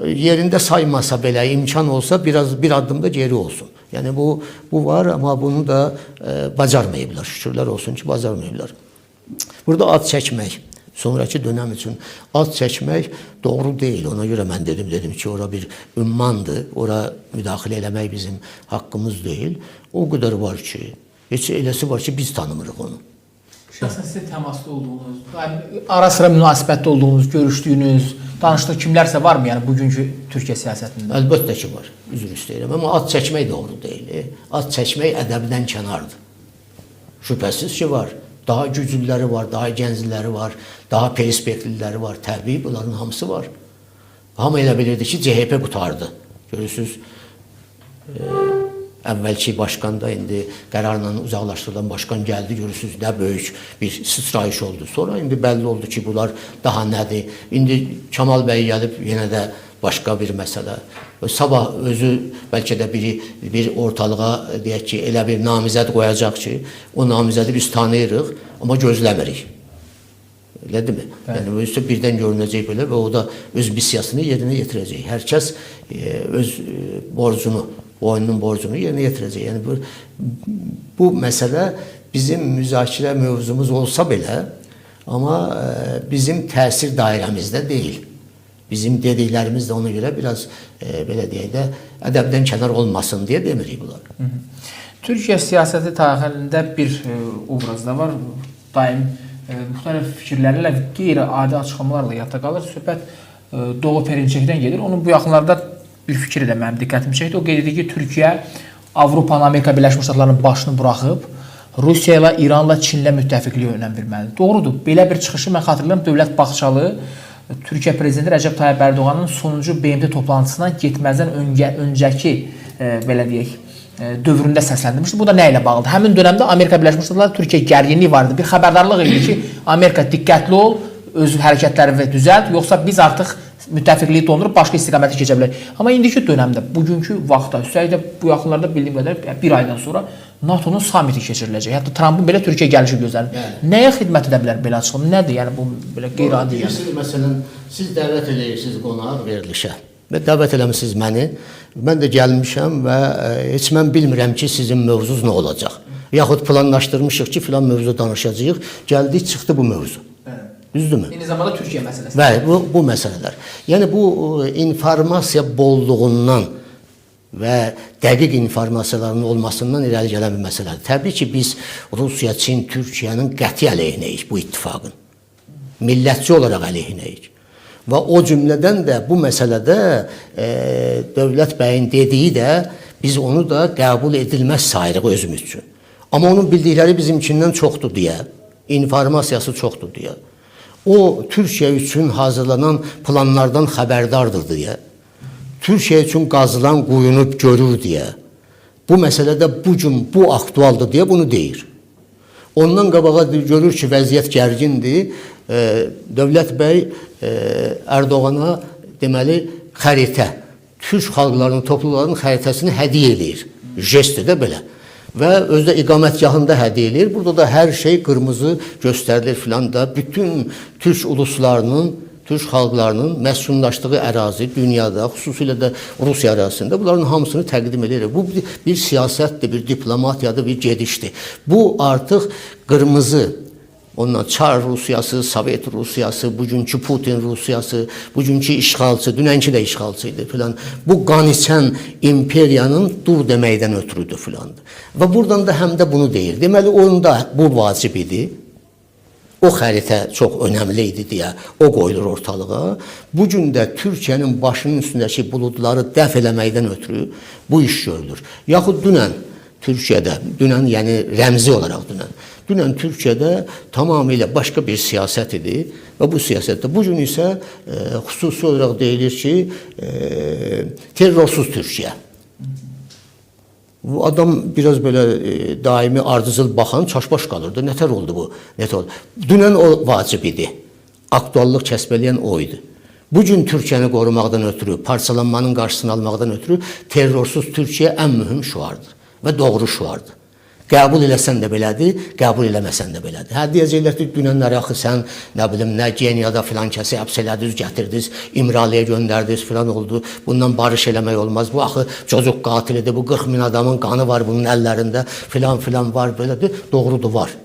yerində saymasa belə imkan olsa biraz bir addım da geri olsun. Yəni bu var, amma bunu da bacarmayıblar. Şükürlər olsun ki, bacarmayıblar. Burada ad çəkmək, sonraki dönəm üçün ad çəkmək doğru deyil. Ona görə mən dedim ki, ora bir ümmandır, ora müdaxilə eləmək bizim haqqımız deyil. O qədər var ki, heç eləsi var ki, biz tanımırıq onu. Şəxsən sizin təmasda olduğunuz, ara sıra münasibətdə olduğunuz, görüşdüyünüz, danışdığı kimlərsə varmı yəni bugünkü Türkiyə siyasətində? Əlbəttə ki var. Üzr istəyirəm, amma ad çəkmək doğru deyil. Ad çəkmək ədəbdən kənardır. Şübhəsiz ki var. Daha güclüləri var, daha gəncləri var, daha perspektivliləri var. Təbii bunların hamısı var. Hamı elə bilirdi ki, CHP qurtardı. Görürsünüz, əvvəlki başqan da indi qərarla uzaqlaşdırılan başqan gəldi, görürsünüz nə böyük bir sıçrayış oldu. Sonra indi bəlli oldu ki, bunlar daha nədir. İndi Kamal bəy gəlib yenə də başqa bir məsələ. Sabah özü bəlkə də bir ortalığa deyək ki, elə bir namizəd qoyacaq ki, o namizədi biz tanıyırıq, amma gözləmirik. Elədirmi? Yəni bu üstə birdən görünəcək belə və o da öz missiyasını yerinə yetirəcək. Hər kəs öz borcunu, boynunun borcunu yerinə yetirəcək. Yəni bu məsələ bizim müzakirə mövzumuz olsa belə, amma bizim təsir dairəmizdə deyil. Bizim dediklərimiz də ona görə biraz belə deyək də ədəbdən kənar olmasın deyə demirik bunlar. Türkiyə siyasəti tarixində bir obraz da var. Daim müxtəlif fikirlərlə, qeyri-adi açıqlamalarla yadda qalır. Söhbət Doğu Perinçəkdən gedir. Onun bu yaxınlarda bir fikri də mənim diqqətimi çəkdi. O qeyd edir ki, Türkiyə Avropanın, Amerika Birləşmiş Ştatlarının başını buraxıb Rusiya ilə, İranla, Çinlə müttəfiqliyə önəm verməlidir. Doğrudur. Belə bir çıxışı mən xatırlayıram. Dövlət Bağçalı Türkiyə prezidenti Rəcəb Tayyip Ərdoğanın sonuncu BMT toplantısına getməzdən öncəki belə deyək, dövründə səsləndirmişdi. Bu da nə ilə bağlıdır? Həmin dönəmdə Amerika Birləşmiş Ştatları Türkiyə gərginlik var idi. Bir xəbərdarlıq idi ki, Amerika diqqətli ol, öz hərəkətlərini düzəlt, yoxsa biz artıq müttəfiqliyi dondurub başqa istiqamətə keçə bilərik. Amma indiki dönəmdə, bugünkü vaxtda, üstəlik də bu yaxınlarda bildiyim qədər bir aydan sonra NATO-nun samiti keçiriləcək. Hətta Trumpın belə Türkiyə gəlişi gözlənilir. Nəyə xidmət edə bilər belə açıqlama? Nədir? Yəni bu belə qeyri-adi yəni. Bilirsiniz, məsələn, siz dəvət eləyirsiniz qonaq verilişə və dəvət eləmisiniz məni. Mən də gəlmişəm və heç mən bilmirəm ki, sizin mövzunuz nə olacaq. Yaxud planlaşdırmışıq ki, filan mövzu danışacağıq. Gəldik, çıxdı bu mövzu. Düzdürmü? Eyni zamanda Türkiyə məsələsi. Bəli, bu məsələlər. Yəni bu informasiya bolluğundan və dəqiq informasiyaların olmasından irəli gələn bir məsələdir. Təbii ki, biz Rusiya, Çin, Türkiyənin qəti əleyhinəyik bu ittifaqın. Millətçi olaraq əleyhinəyik. Və o cümlədən də bu məsələdə Dövlət bəyin dediyi də biz onu da qəbul edilməz sayırıq özümüz üçün. Amma onun bildikləri bizimkindən çoxdur deyə, informasiyası çoxdur deyə. O, Türkiyə üçün hazırlanan planlardan xəbərdardır deyə, Türkiyə üçün qazılan quyunu görür deyə, bu məsələdə bu gün bu aktualdır deyə bunu deyir. Ondan qabağa görür ki, vəziyyət gərgindir. Dövlət bəy Ərdoğana deməli xəritə, türk xalqlarının, topluluqlarının xəritəsini hədiyyə eləyir. Jestdir də belə. Və özü də iqamətgahında hədiyyə eləyir. Burada da hər şey qırmızı göstərilir filan da. Bütün türk uluslarının Türk xalqlarının məskunlaşdığı ərazi dünyada, xüsusilə də Rusiya ərazisində bunların hamısını təqdim edir. Bu bir siyasətdir, bir diplomatiyadır, bir gedişdir. Bu artıq qırmızı, ondan Çar Rusiyası, Sovet Rusiyası, bugünkü Putin Rusiyası, bugünkü işğalçı, dünənki də işğalçı idi filan. Bu qan içən imperiyanın dur deməkdən ötürüdür filandır. Və buradan da həm də bunu deyir. Deməli, onda bu vacib idi. O xəritə çox önəmli idi deyə o qoyulur ortalığa. Bu gün də Türkiyənin başının üstündəki buludları dəf eləməkdən ötürü bu iş görülür. Yaxud dünən Türkiyədə, dünən yəni rəmzi olaraq dünən Türkiyədə tamamilə başqa bir siyasət idi və bu siyasətdə bu gün isə xüsusi olaraq deyilir ki, terrorsuz Türkiyə. Bu adam biraz belə daimi ardıcıl baxan çaşbaş qalırdı. Nətər oldu bu? Nətər oldu? Dünən o vacib idi. Aktuallıq kəsb eləyən o idi. Bu gün Türkiyəni qorumaqdan ötürü, parçalanmanın qarşısını almaqdan ötürü terrorsuz Türkiyə ən mühüm şüardır və doğru şüardır. Qəbul eləsən də belədir, qəbul eləməsən də belədir. Hə, deyəcəklər ki, dünənləri axı sən, nə bilim, nə Geniyada filan kəsi həbs elədiniz, gətirdiniz, İmralıya göndərdiniz filan oldu. Bundan barış eləmək olmaz. Bu axı çocuq qatilidir, bu 40 min adamın qanı var bunun əllərində filan filan var, belədir. Doğrudur, var.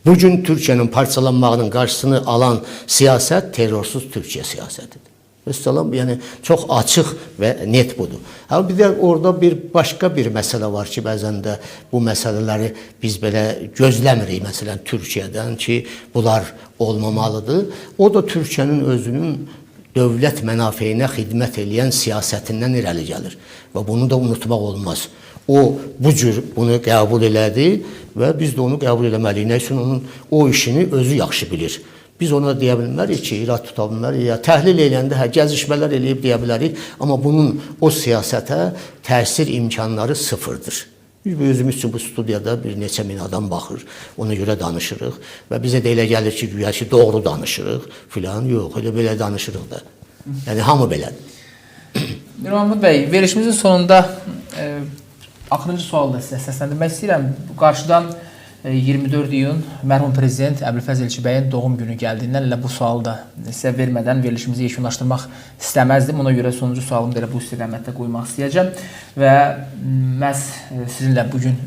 Bugün Türkiyənin parçalanmağının qarşısını alan siyasət terrorsuz Türkiyə siyasətidir. Vəssalam, yəni çox açıq və net budur. Ha, bir də orada bir başqa bir məsələ var ki, bəzən də bu məsələləri biz belə gözləmirik, məsələn Türkiyədən ki, bunlar olmamalıdır. O da Türkiyənin özünün dövlət mənafeyinə xidmət eləyən siyasətindən irəli gəlir və bunu da unutmaq olmaz. O bu cür bunu qəbul elədi və biz də onu qəbul eləməliyik. Nə üçün onun o işini özü yaxşı bilir. Biz ona deyə bilmərik ki, irad tuta bilmərik, ya təhlil eləyəndə hə gəzişmələr eləyib deyə bilərik, amma bunun o siyasətə təsir imkanları sıfırdır. Biz özümüz üçün bu studiyada bir neçə min adam baxır, ona görə danışırıq və bizə də elə gəlir ki, güya ki, doğru danışırıq filan, yox, elə belə danışırıq da. Yəni hamı belədir. Mirmahmud bəy, verilişimizin sonunda axırıncı sualı da sizə səsləndirmək istəyirəm. Qarşıdan 24 iyun mərhum prezident Əbülfəz Elçibəyin doğum günü gəldiyindən elə bu sualı da sizə vermədən verilişimizi yekunlaşdırmaq istəməzdim. Ona görə sonuncu sualımı da elə bu istiqamətdə qoymaq istəyəcəm və məhz sizinlə bu gün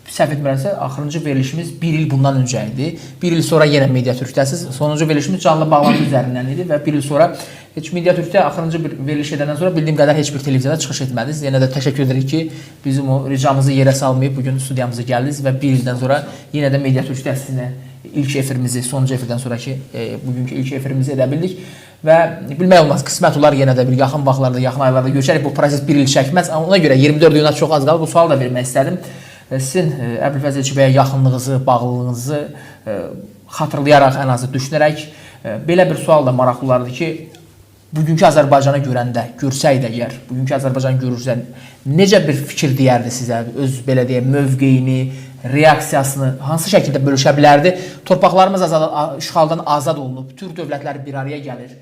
səhv etmirəmsə axırıncı verilişimiz bir il bundan öncə idi. Bir il sonra yenə Media Türkdəsiz. Sonuncu verilişimiz canlı bağlantı üzərindən idi və bir il sonra heç Media Türkdə axırıncı bir veriliş edəndən sonra bildiyim qədər heç bir televiziyada çıxış etmədiniz. Yenə də təşəkkür edirik ki, bizim o ricamızı yerə salmayıb bu gün studiyamıza gəldiniz və bir ildən sonra yenə də Media Türkdə sizinlə ilk efirimizi, sonuncu efirdən sonraki bugünkü ilk efirimizi edə bildik. Və bilmək olmaz, qismət olar yenə də bir yaxın vaxtlarda, yaxın aylarda görüşərik. Bu proses bir il çəkməz. Amma ona görə 24 iyuna çox az qalır. Bu sualı da vermək istədim. Sizin Əbülfəz Elçibəyə yaxınlığınızı, bağlılığınızı xatırlayaraq, ən azı düşünərək belə bir sual da maraqlı olardı ki, bugünkü Azərbaycanı görəndə, görsəydi əgər, bugünkü Azərbaycanı görürsə, necə bir fikir deyərdi sizə, öz belə deyək, mövqeyini, reaksiyasını hansı şəkildə bölüşə bilərdi? Torpaqlarımız işğaldan azad olunub, Türk dövlətləri bir araya gəlir.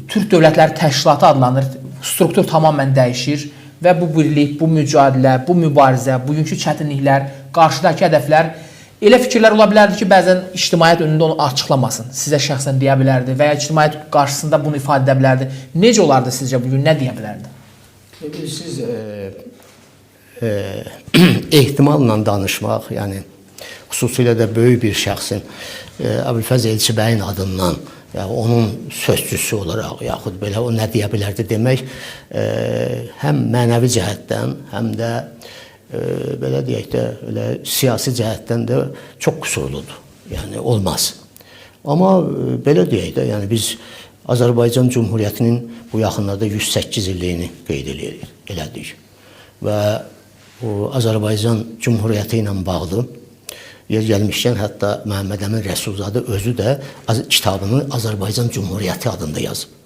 Türk dövlətləri təşkilatı adlanır, struktur tamamilə dəyişir və bu birlik, bu mücadilə, bu mübarizə, bugünkü çətinliklər, qarşıdakı hədəflər elə fikirlər ola bilərdi ki, bəzən ictimaiyyət önündə onu açıqlamasın, sizə şəxsən deyə bilərdi və ya ictimaiyyət qarşısında bunu ifadə edə bilərdi. Necə olardı sizcə bugün, nə deyə bilərdi? Siz ehtimalla danışmaq, yəni xüsusilə də böyük bir şəxsin Əbülfəz Elçibəyin adından, yəni onun sözçüsü olaraq yaxud belə o nə deyə bilərdi demək həm mənəvi cəhətdən, həm də belə deyək də elə siyasi cəhətdən də çox qüsurludur. Yəni olmaz. Amma belə deyək də, yəni biz Azərbaycan Cümhuriyyətinin bu yaxınlarda 108 illiyini qeyd elədik. Və o Azərbaycan Cümhuriyyəti ilə bağlı yer gəlmişkən hətta Məhəmməd Əmin Rəsulzadə özü də kitabını Azərbaycan Cümhuriyyəti adında yazıb.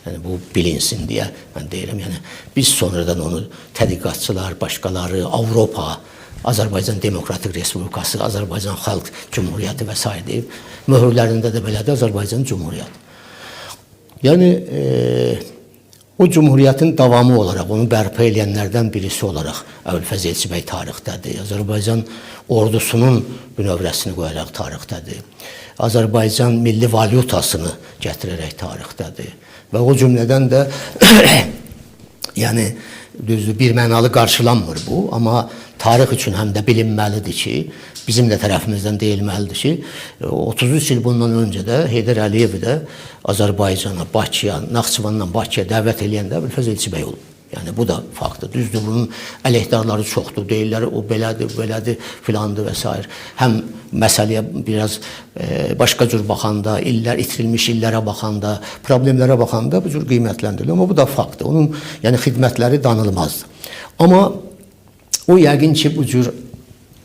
Yəni bu bilinsin deyə mən deyirəm. Yəni biz sonradan onu tədqiqatçılar, başqaları, Avropa, Azərbaycan Demokratik Respublikası, Azərbaycan Xalq Cümhuriyyəti və sair deyib. Möhürlərində də belədir, Azərbaycan Cümhuriyyəti. Yəni o cümhuriyyətin davamı olaraq, onu bərpa eləyənlərdən birisi olaraq Əbülfəz Elçibəy tarixdədir. Azərbaycan ordusunun bünövrəsini qoyaraq tarixdədir. Azərbaycan milli valyutasını gətirərək tarixdədir. Və o cümlədən də yəni düzdür, bir mənalı qarşılanmır bu, amma tarix üçün həm də bilinməlidir ki, bizim də tərəfimizdən deyilməlidir ki, 33 il bundan öncə də Heydər Əliyevi də Azərbaycana, Bakıya, Naxçıvandan Bakıya dəvət eləyəndə Əbülfəz Elçibəy olub. Yəni bu da faktdır. Düzdür, bunun əleyhdarları çoxdur. Deyirlər o belədir, belədir, filandır və s. Həm məsələyə biraz başqa cür baxanda, illər itirilmiş illərə baxanda, problemlərə baxanda bu cür qiymətləndirilir. Amma bu da faktdır. Onun yəni xidmətləri danılmazdır. Amma o yəqin ki, bu cür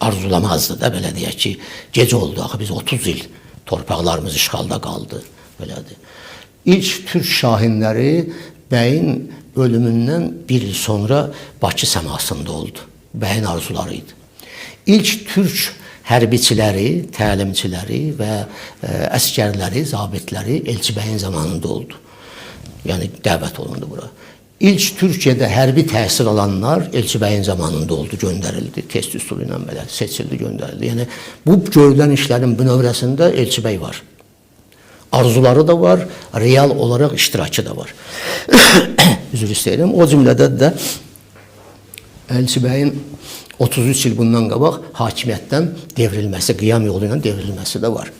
arzulamazdı da, belə deyək ki, gec oldu. Axı biz 30 il torpaqlarımız işğalda qaldı, belədir. İlk türk şahinləri bəyin ölümündən bir il sonra Bakı səmasında oldu. Bəyin arzuları idi. İlk türk hərbiçiləri, təlimçiləri və əskərləri, zabitləri Elçi bəyin zamanında oldu. Yəni dəvət olundu bura. İlk Türkiyədə hərbi təhsil alanlar Elçi bəyin zamanında oldu, göndərildi. Test üsulu ilə belə seçildi, göndərildi. Yəni bu görülən işlərin bünövrəsində Elçi bəy var. Arzuları da var, real olaraq iştirakı da var. Üzr istəyirəm. O cümlədə də Elçi bəyin 33 il bundan qabaq hakimiyyətdən devrilməsi, qiyam yolu ilə devrilməsi də var.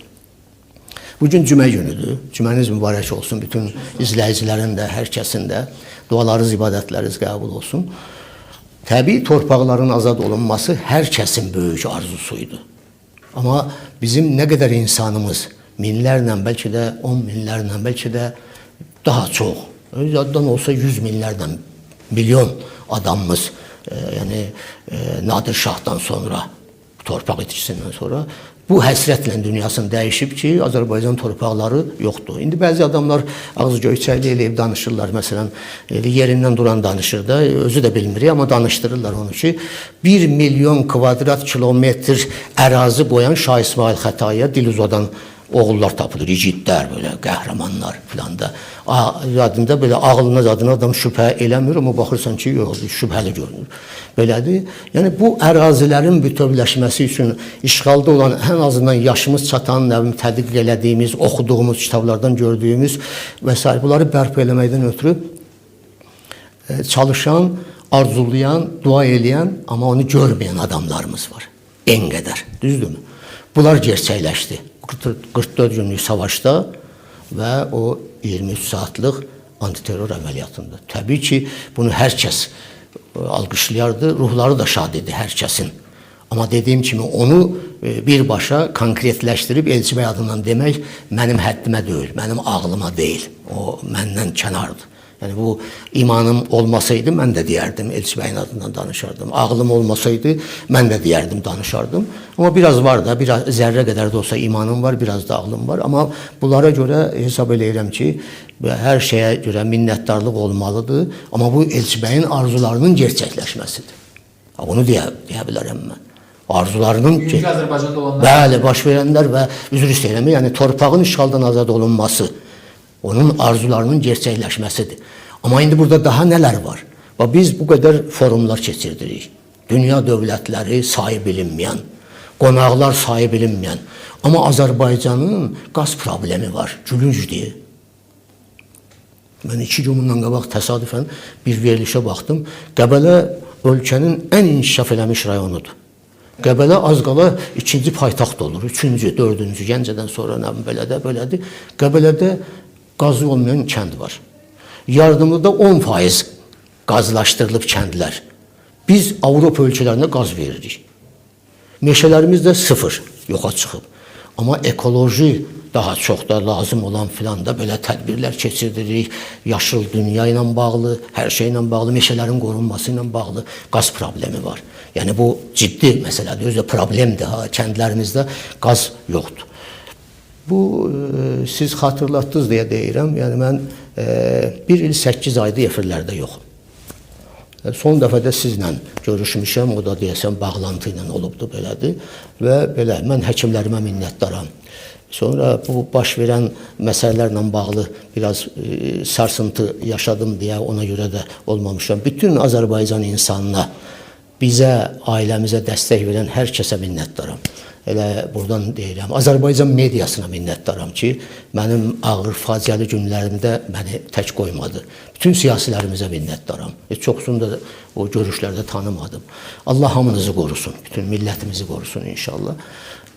Bugün cümə günüdür. Cüməniz mübarək olsun. Bütün izləyicilərin də, hər kəsin də dualarınız, ibadətləriniz qəbul olsun. Təbii torpaqların azad olunması hər kəsin böyük arzusuydu. Amma bizim nə qədər insanımız, minlərlə, bəlkə də 10 minlərlə, bəlkə də daha çox, yaddan olsa 100 minlərlə, milyon adamımız, yəni Nadir Şahdan sonra, torpaq itkisindən sonra bu həsrətlə dünyasını dəyişib ki, Azərbaycan torpaqları yoxdur. İndi bəzi adamlar ağız göyçəkli eləyib danışırlar, məsələn, elə yerindən duran danışır da, özü də bilmir, amma danışdırırlar onu ki, 1 milyon kvadrat kilometr ərazi qoyan Şah İsmayıl Xətaiyə dil uzadan oğullar tapılır, igidlər, belə qəhrəmanlar filan da. Zadında belə ağlına zadına adam şübhə eləmir, amma baxırsan ki, yox, şübhəli görünür. Belədir. Yəni bu ərazilərin bütövləşməsi üçün işğalda olan ən azından yaşımız çatan, nə bilim, tədqiq elədiyimiz, oxuduğumuz kitablardan gördüyümüz və s. bunları bərpa eləməkdən ötürü çalışan, arzulayan, dua eləyən, amma onu görməyən adamlarımız var. En qədər, düzdürmü? Bunlar gerçəkləşdi. 44 günlük savaşda və o 23 saatlıq antiterror əməliyyatında. Təbii ki, bunu hər kəs alqışlayardı, ruhları da şad idi hər kəsin. Amma dediyim kimi onu birbaşa konkretləşdirib Elçi bəy adından demək mənim həddimə deyil, mənim ağlıma deyil. O məndən kənardır. Yəni bu imanım olmasaydı mən də deyərdim, Elçi bəyin adından danışardım. Ağlım olmasaydı mən də deyərdim, danışardım. Amma biraz var da, biraz zərrə qədər də olsa imanım var, biraz da ağlım var. Amma bunlara görə hesab eləyirəm ki, hər şeyə görə minnətdarlıq olmalıdır. Amma bu Elçi bəyin arzularının gerçəkləşməsidir. Ha, bunu deyə bilərəm mən. Arzularının Bugünkü Azərbaycanda olanlar. Bəli, baş verənlər və üzr istəyirəm, yəni torpağın işğaldan azad olunması onun arzularının gerçəkləşməsidir. Amma indi burada daha nələr var? Bax, biz bu qədər forumlar keçirdirik. Dünya dövlətləri sayı bilinməyən, qonaqlar sayı bilinməyən. Amma Azərbaycanın qaz problemi var, gülüncdür. Mən 2 gün bundan qabaq təsadüfən bir verilişə baxdım. Qəbələ ölkənin ən inkişaf eləmiş rayonudur. Qəbələ az qala ikinci paytaxt olur, üçüncü, dördüncü, Gəncədən sonra nə belə də belədir. Qəbələdə qazı olmayan kənd var. Yardımlıda 10% qazlaşdırılıb kəndlər. Biz Avropa ölkələrinə qaz veririk. Meşələrimiz də sıfır yoxa çıxıb. Amma ekoloji daha çox da lazım olan filan da belə tədbirlər keçirdirik. Yaşıl dünya ilə bağlı, hər şeylə bağlı, meşələrin qorunması ilə bağlı qaz problemi var. Yəni bu ciddi məsələdir, özü də problemdir ha, kəndlərimizdə qaz yoxdur. Bu siz xatırlatdınız deyə deyirəm. Yəni mən 1 il 8 aydır efirlərdə yoxum. Son dəfə də sizlə görüşmüşəm, o da deyəsən bağlantı ilə olubdu, belədir. Və belə, mən həkimlərimə minnətdaram. Sonra bu baş verən məsələlərlə bağlı biraz sarsıntı yaşadım deyə ona görə də olmamışam. Bütün Azərbaycan insanına, bizə, ailəmizə dəstək verən hər kəsə minnətdaram. Elə buradan deyirəm. Azərbaycan mediasına minnətdaram ki, mənim ağır faciəli günlərimdə məni tək qoymadı. Bütün siyasilərimizə minnətdaram. Çoxsunu da o görüşlərdə tanımadım. Allah hamınızı qorusun, bütün millətimizi qorusun inşallah.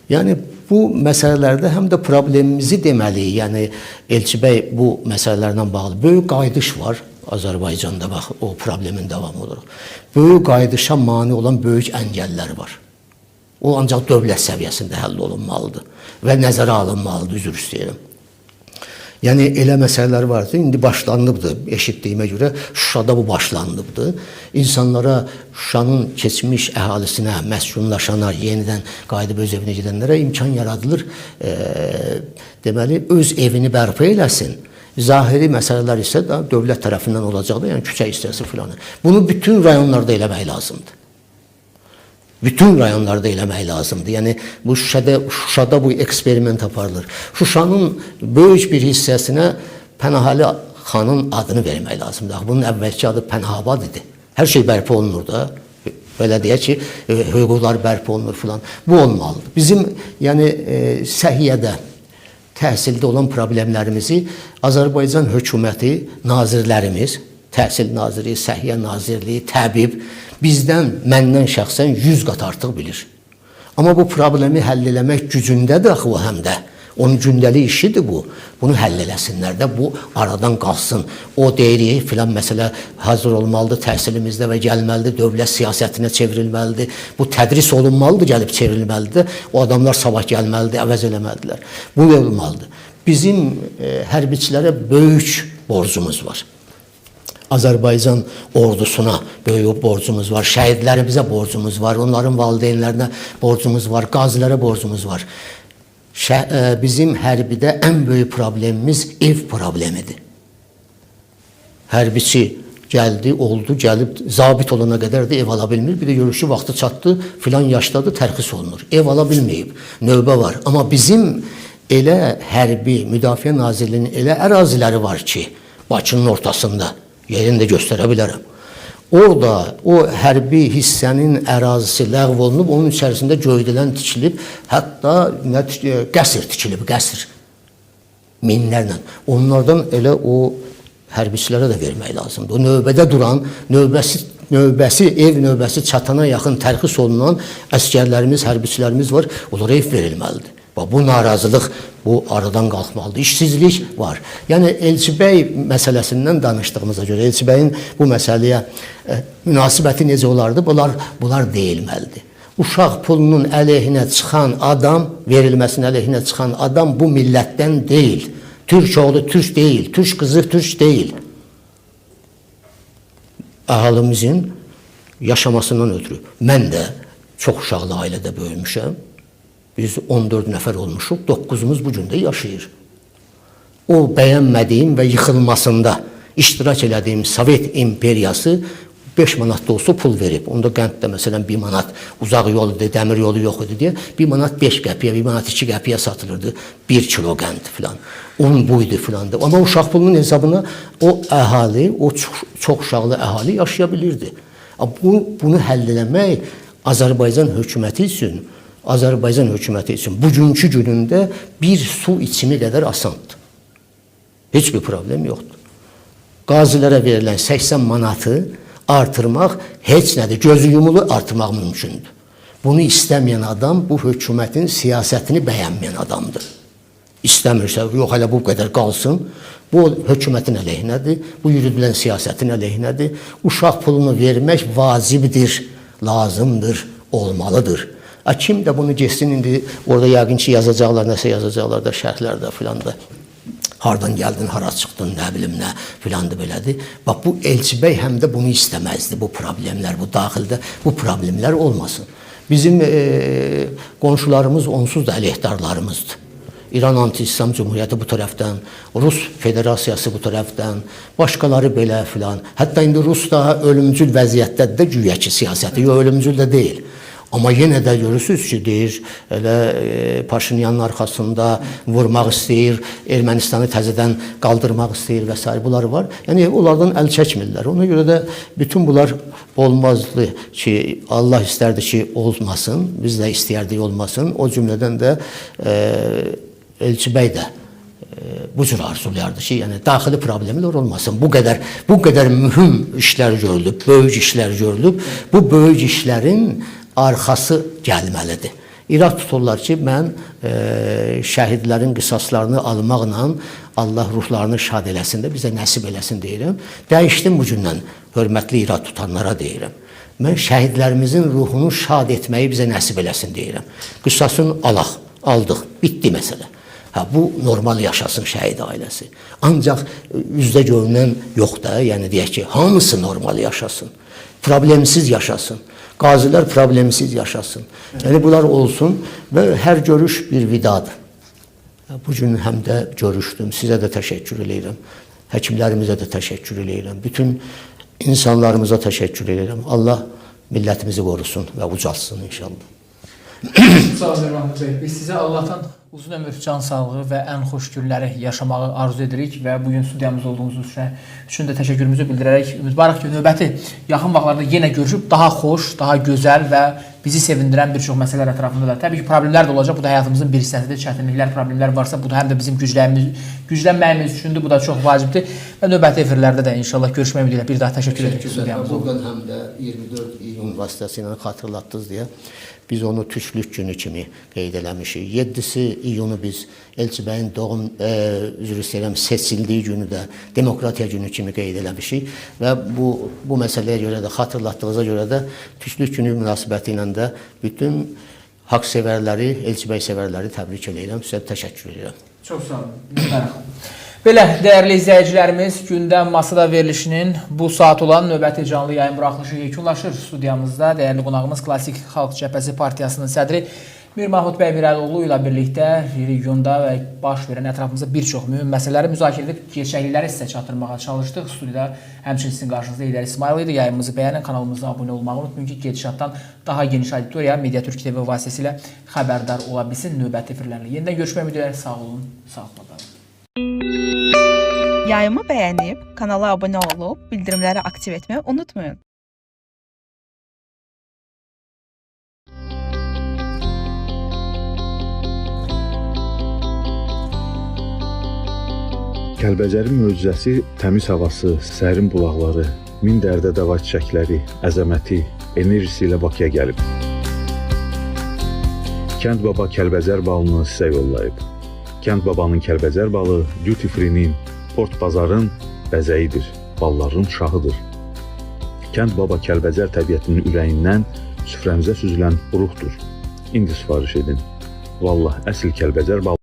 Yəni bu məsələlərdə həm də problemimizi deməliyik. Yəni Elçi bəy bu məsələlərlə bağlı böyük qayıdış var Azərbaycanda, bax o problemin davamı olaraq. Böyük qayıdışa mane olan böyük əngəllər var. O ancaq dövlət səviyyəsində həll olunmalıdır və nəzərə alınmalıdır, üzr istəyirəm. Yəni elə məsələlər vardı, indi başlanılıbdır, eşitdiyimə görə Şuşada bu başlanılıbdır. İnsanlara, Şuşanın keçmiş əhalisinə, məskunlaşana, yenidən qayıdıb öz evinə gedənlərə imkan yaradılır. Deməli, öz evini bərpa eləsin. Zahiri məsələlər isə də dövlət tərəfindən olacaqdır, yəni küçə hissəsi filanı. Bunu bütün rayonlarda eləmək lazımdır. Bütün rayonlarda eləmək lazımdır. Yəni bu Şuşada bu eksperiment aparılır. Şuşanın böyük bir hissəsinə Pənahəli xanın adını vermək lazımdır. Bunun əvvəlki adı Pənahabad idi. Hər şey bərpa olunur da. Belə deyək ki, hüquqlar bərpa olunur filan. Bu olmalıdır. Bizim yəni səhiyyədə, təhsildə olan problemlərimizi Azərbaycan hökuməti, nazirlərimiz, Təhsil Naziri, Səhiyyə Nazirliyi, təbib bizdən, məndən şəxsən 100 qat artıq bilir. Amma bu problemi həll eləmək gücündədir axı o həm də. Onun gündəlik işidir bu. Bunu həll eləsinlər də, bu aradan qalxsın. O deyirik, filan məsələ hazır olmalıdır təhsilimizdə və gəlməlidir, dövlət siyasətinə çevrilməlidir. Bu tədris olunmalıdır, gəlib çevrilməlidir. O adamlar sabah gəlməlidir, əvəz eləməlidirlər. Bu olmalıdır. Bizim hərbiçilərə böyük borcumuz var. Azərbaycan ordusuna böyük borcumuz var, şəhidlərimizə borcumuz var, onların valideynlərinə borcumuz var, qazilərə borcumuz var. Bizim hərbidə ən böyük problemimiz ev problemidir. Hərbiçi gəldi, oldu, gəlib zabit olana qədər də ev ala bilmir. Bir də görüşü vaxtı çatdı, filan yaşdadır, tərxis olunur. Ev ala bilməyib, növbə var. Amma bizim elə hərbi, Müdafiə Nazirliyinin elə əraziləri var ki, Bakının ortasında, yerini də göstərə bilərəm. Orada o hərbi hissənin ərazisi ləğv olunub, onun içərisində göydələn tikilib, hətta qəsr tikilib, qəsr minlərlə. Onlardan elə o hərbiçilərə də vermək lazımdır. O növbədə duran, növbəsi, ev növbəsi çatana yaxın tərxis olunan əsgərlərimiz, hərbiçilərimiz var, onlara ev verilməlidir. Bax, bu narazılıq, bu aradan qalxmalıdır. İşsizlik var. Yəni Elçi bəy məsələsindən danışdığımıza görə, Elçi bəyin bu məsələyə münasibəti necə olardı? Bunlar deyilməlidir. Uşaq pulunun əleyhinə çıxan adam, verilməsinin əleyhinə çıxan adam bu millətdən deyil. Türk oğlu türk deyil, türk qızı türk deyil. Əhalimizin yaşamasından ötürü. Mən də çox uşaqlı ailədə böyümüşəm. Biz 14 nəfər olmuşuq, 9-umuz bu gün də yaşayır. O bəyənmədiyim və yıxılmasında iştirak elədiyim Sovet imperiyası 5 manat da olsa pul verib. Onda qənd də məsələn 1 manat uzaq yol idi, dəmir yolu yox idi deyə 1 manat 5 qəpiyə, 1 manat 2 qəpiyə satılırdı 1 kilo qənd filan. Un bu idi filandı. Amma uşaq pulunun hesabına o əhali, o çox uşaqlı əhali yaşaya bilirdi. Bunu həll eləmək Azərbaycan hökuməti üçün bugünkü günündə bir su içimi qədər asandır. Heç bir problem yoxdur. Qazilərə verilən 80 manatı artırmaq heç nədir. Gözü yumulu artırmaq mümkündür. Bunu istəməyən adam bu hökumətin siyasətini bəyənməyən adamdır. İstəmirsə, yox hələ bu qədər qalsın. Bu hökumətin əleyhinədir, bu yürüdülən siyasətin əleyhinədir. Uşaq pulunu vermək vacibdir, lazımdır, olmalıdır. Kim də bunu getsin indi orada yəqin ki yazacaqlar, nəsə yazacaqlar da şərhlərdə filan da. Hardan gəldin, hara çıxdın, nə bilim nə filandır belədir. Bax bu Elçi bəy həm də bunu istəməzdi, bu problemlər, bu daxildə bu problemlər olmasın. Bizim qonşularımız onsuz da əleyhdarlarımızdır. İran Anti-İslam Cumhuriyyəti bu tərəfdən, Rus Federasiyası bu tərəfdən, başqaları belə filan. Hətta indi Rus daha ölümcül vəziyyətdədir də güya ki siyasəti, yox ölümcül də deyil. Amma yenə də görürsünüz ki, deyir, elə Paşinyanın arxasında vurmaq istəyir, Ermənistanı təzədən qaldırmaq istəyir və sair, bunlar var. Yəni onlardan əl çəkmirlər. Ona görə də bütün bunlar olmazdı ki, Allah istərdi ki, olmasın, biz də istəyərdik olmasın. O cümlədən də Elçi bəy də bu cür arzulayardı ki, yəni daxili problemlər olmasın. Bu qədər mühüm işlər görülüb, böyük işlər görülüb. Bu böyük işlərin arxası gəlməlidir. İrad tuturlar ki, mən şəhidlərin qisaslarını almaqla Allah ruhlarını şad eləsin də bizə nəsib eləsin deyirəm. Dəyişdim bu gündən, hörmətli irad tutanlara deyirəm. Mən şəhidlərimizin ruhunu şad etməyi bizə nəsib eləsin deyirəm. Qisasını alaq, aldıq, bitdi məsələ. Hə, bu normal yaşasın şəhid ailəsi. Ancaq üzdə görünən yox da, yəni deyək ki, hamısı normal yaşasın. Problemsiz yaşasın. Qazilər problemsiz yaşasın. Yəni bunlar olsun və hər görüş bir vidadır. Bu gün həm də görüşdüm. Sizə də təşəkkür eləyirəm. Həkimlərimizə də təşəkkür eləyirəm. Bütün insanlarımıza təşəkkür eləyirəm. Allah millətimizi qorusun və ucaltsın inşallah. Sağ olun Mahmud bəy. Biz sizə Allahdan uzun ömür, can sağlığı və ən xoş günləri yaşamağı arzu edirik və bu gün studiyamızda olduğunuz üçün də təşəkkürümüzü bildirərək ümidvarıq ki, növbəti yaxın vaxtlarda yenə görüşüb daha xoş, daha gözəl və bizi sevindirən bir çox məsələlər ətrafında da. Təbii ki, problemlər də olacaq. Bu da həyatımızın bir hissəsidir. Çətinliklər, problemlər varsa, bu da həm də bizim güclənməyimiz üçündür. Bu da çox vacibdir. Və növbəti efirlərdə də inşallah görüşmək ümidi ilə bir daha təşəkkür edirik studiyamızda. Buradan həm də 24 iyun vasitəsilə xatırlatdınız deyə biz onu Türklük günü kimi qeyd eləmişik. 7-si iyunu biz Elçi bəyin doğum, üzr istəyirəm, seçildiyi günü də Demokratiya günü kimi qeyd eləmişik və bu məsələyə görə də xatırlatdığınıza görə də Türklük günü münasibəti ilə də bütün haqq sevərləri, Elçi bəy sevərləri təbrik eləyirəm. Sizə təşəkkür edirəm. Çox sağ olun. Minnətdarıq. Belə, dəyərli izləyicilərimiz, Gündəm Masada verilişinin bu saat olan növbəti canlı yayın buraxılışı yekunlaşır. Studiyamızda dəyərli qonağımız Klassik Xalq Cəbhəsi Partiyasının sədri Mir Mahmud bəy Mirəlioğlu ilə birlikdə regionda və baş verən ətrafımızda bir çox mühüm məsələləri müzakirə edib gerçəklikləri sizə çatdırmağa çalışdıq. Studiyada həmçinin sizin qarşınızda İlər İsmayıl idi. Yayımımızı bəyənin, kanalımıza abunə olmağı unutmayın ki, gedişatdan daha geniş auditoriya Media Türk TV vasitəsilə xəbərdar ola bilsin. Növbəti efirlərlə yenidən görüşmək ümidi ilə sağ olun, sağlıqla qalın. Yayımı bəyənib, kanala abunə olub, bildirimləri aktiv etməyi unutmayın. Kəlbəcərin möcüzəsi təmiz havası, sərin bulaqları, min dərdə dəva çiçəkləri, əzəməti, enerjisi ilə Bakıya gəlib. Kənd Baba Kəlbəcər balını sizə yollayıb. Kənd Babanın Kəlbəcər balı Duty Free-nin, Port Bazarın bəzəyidir, balların şahıdır. Kənd Baba Kəlbəcər təbiətinin ürəyindən süfrənizə süzülən ruhdur. İndi sifariş edin. Vallah əsl Kəlbəcər balı.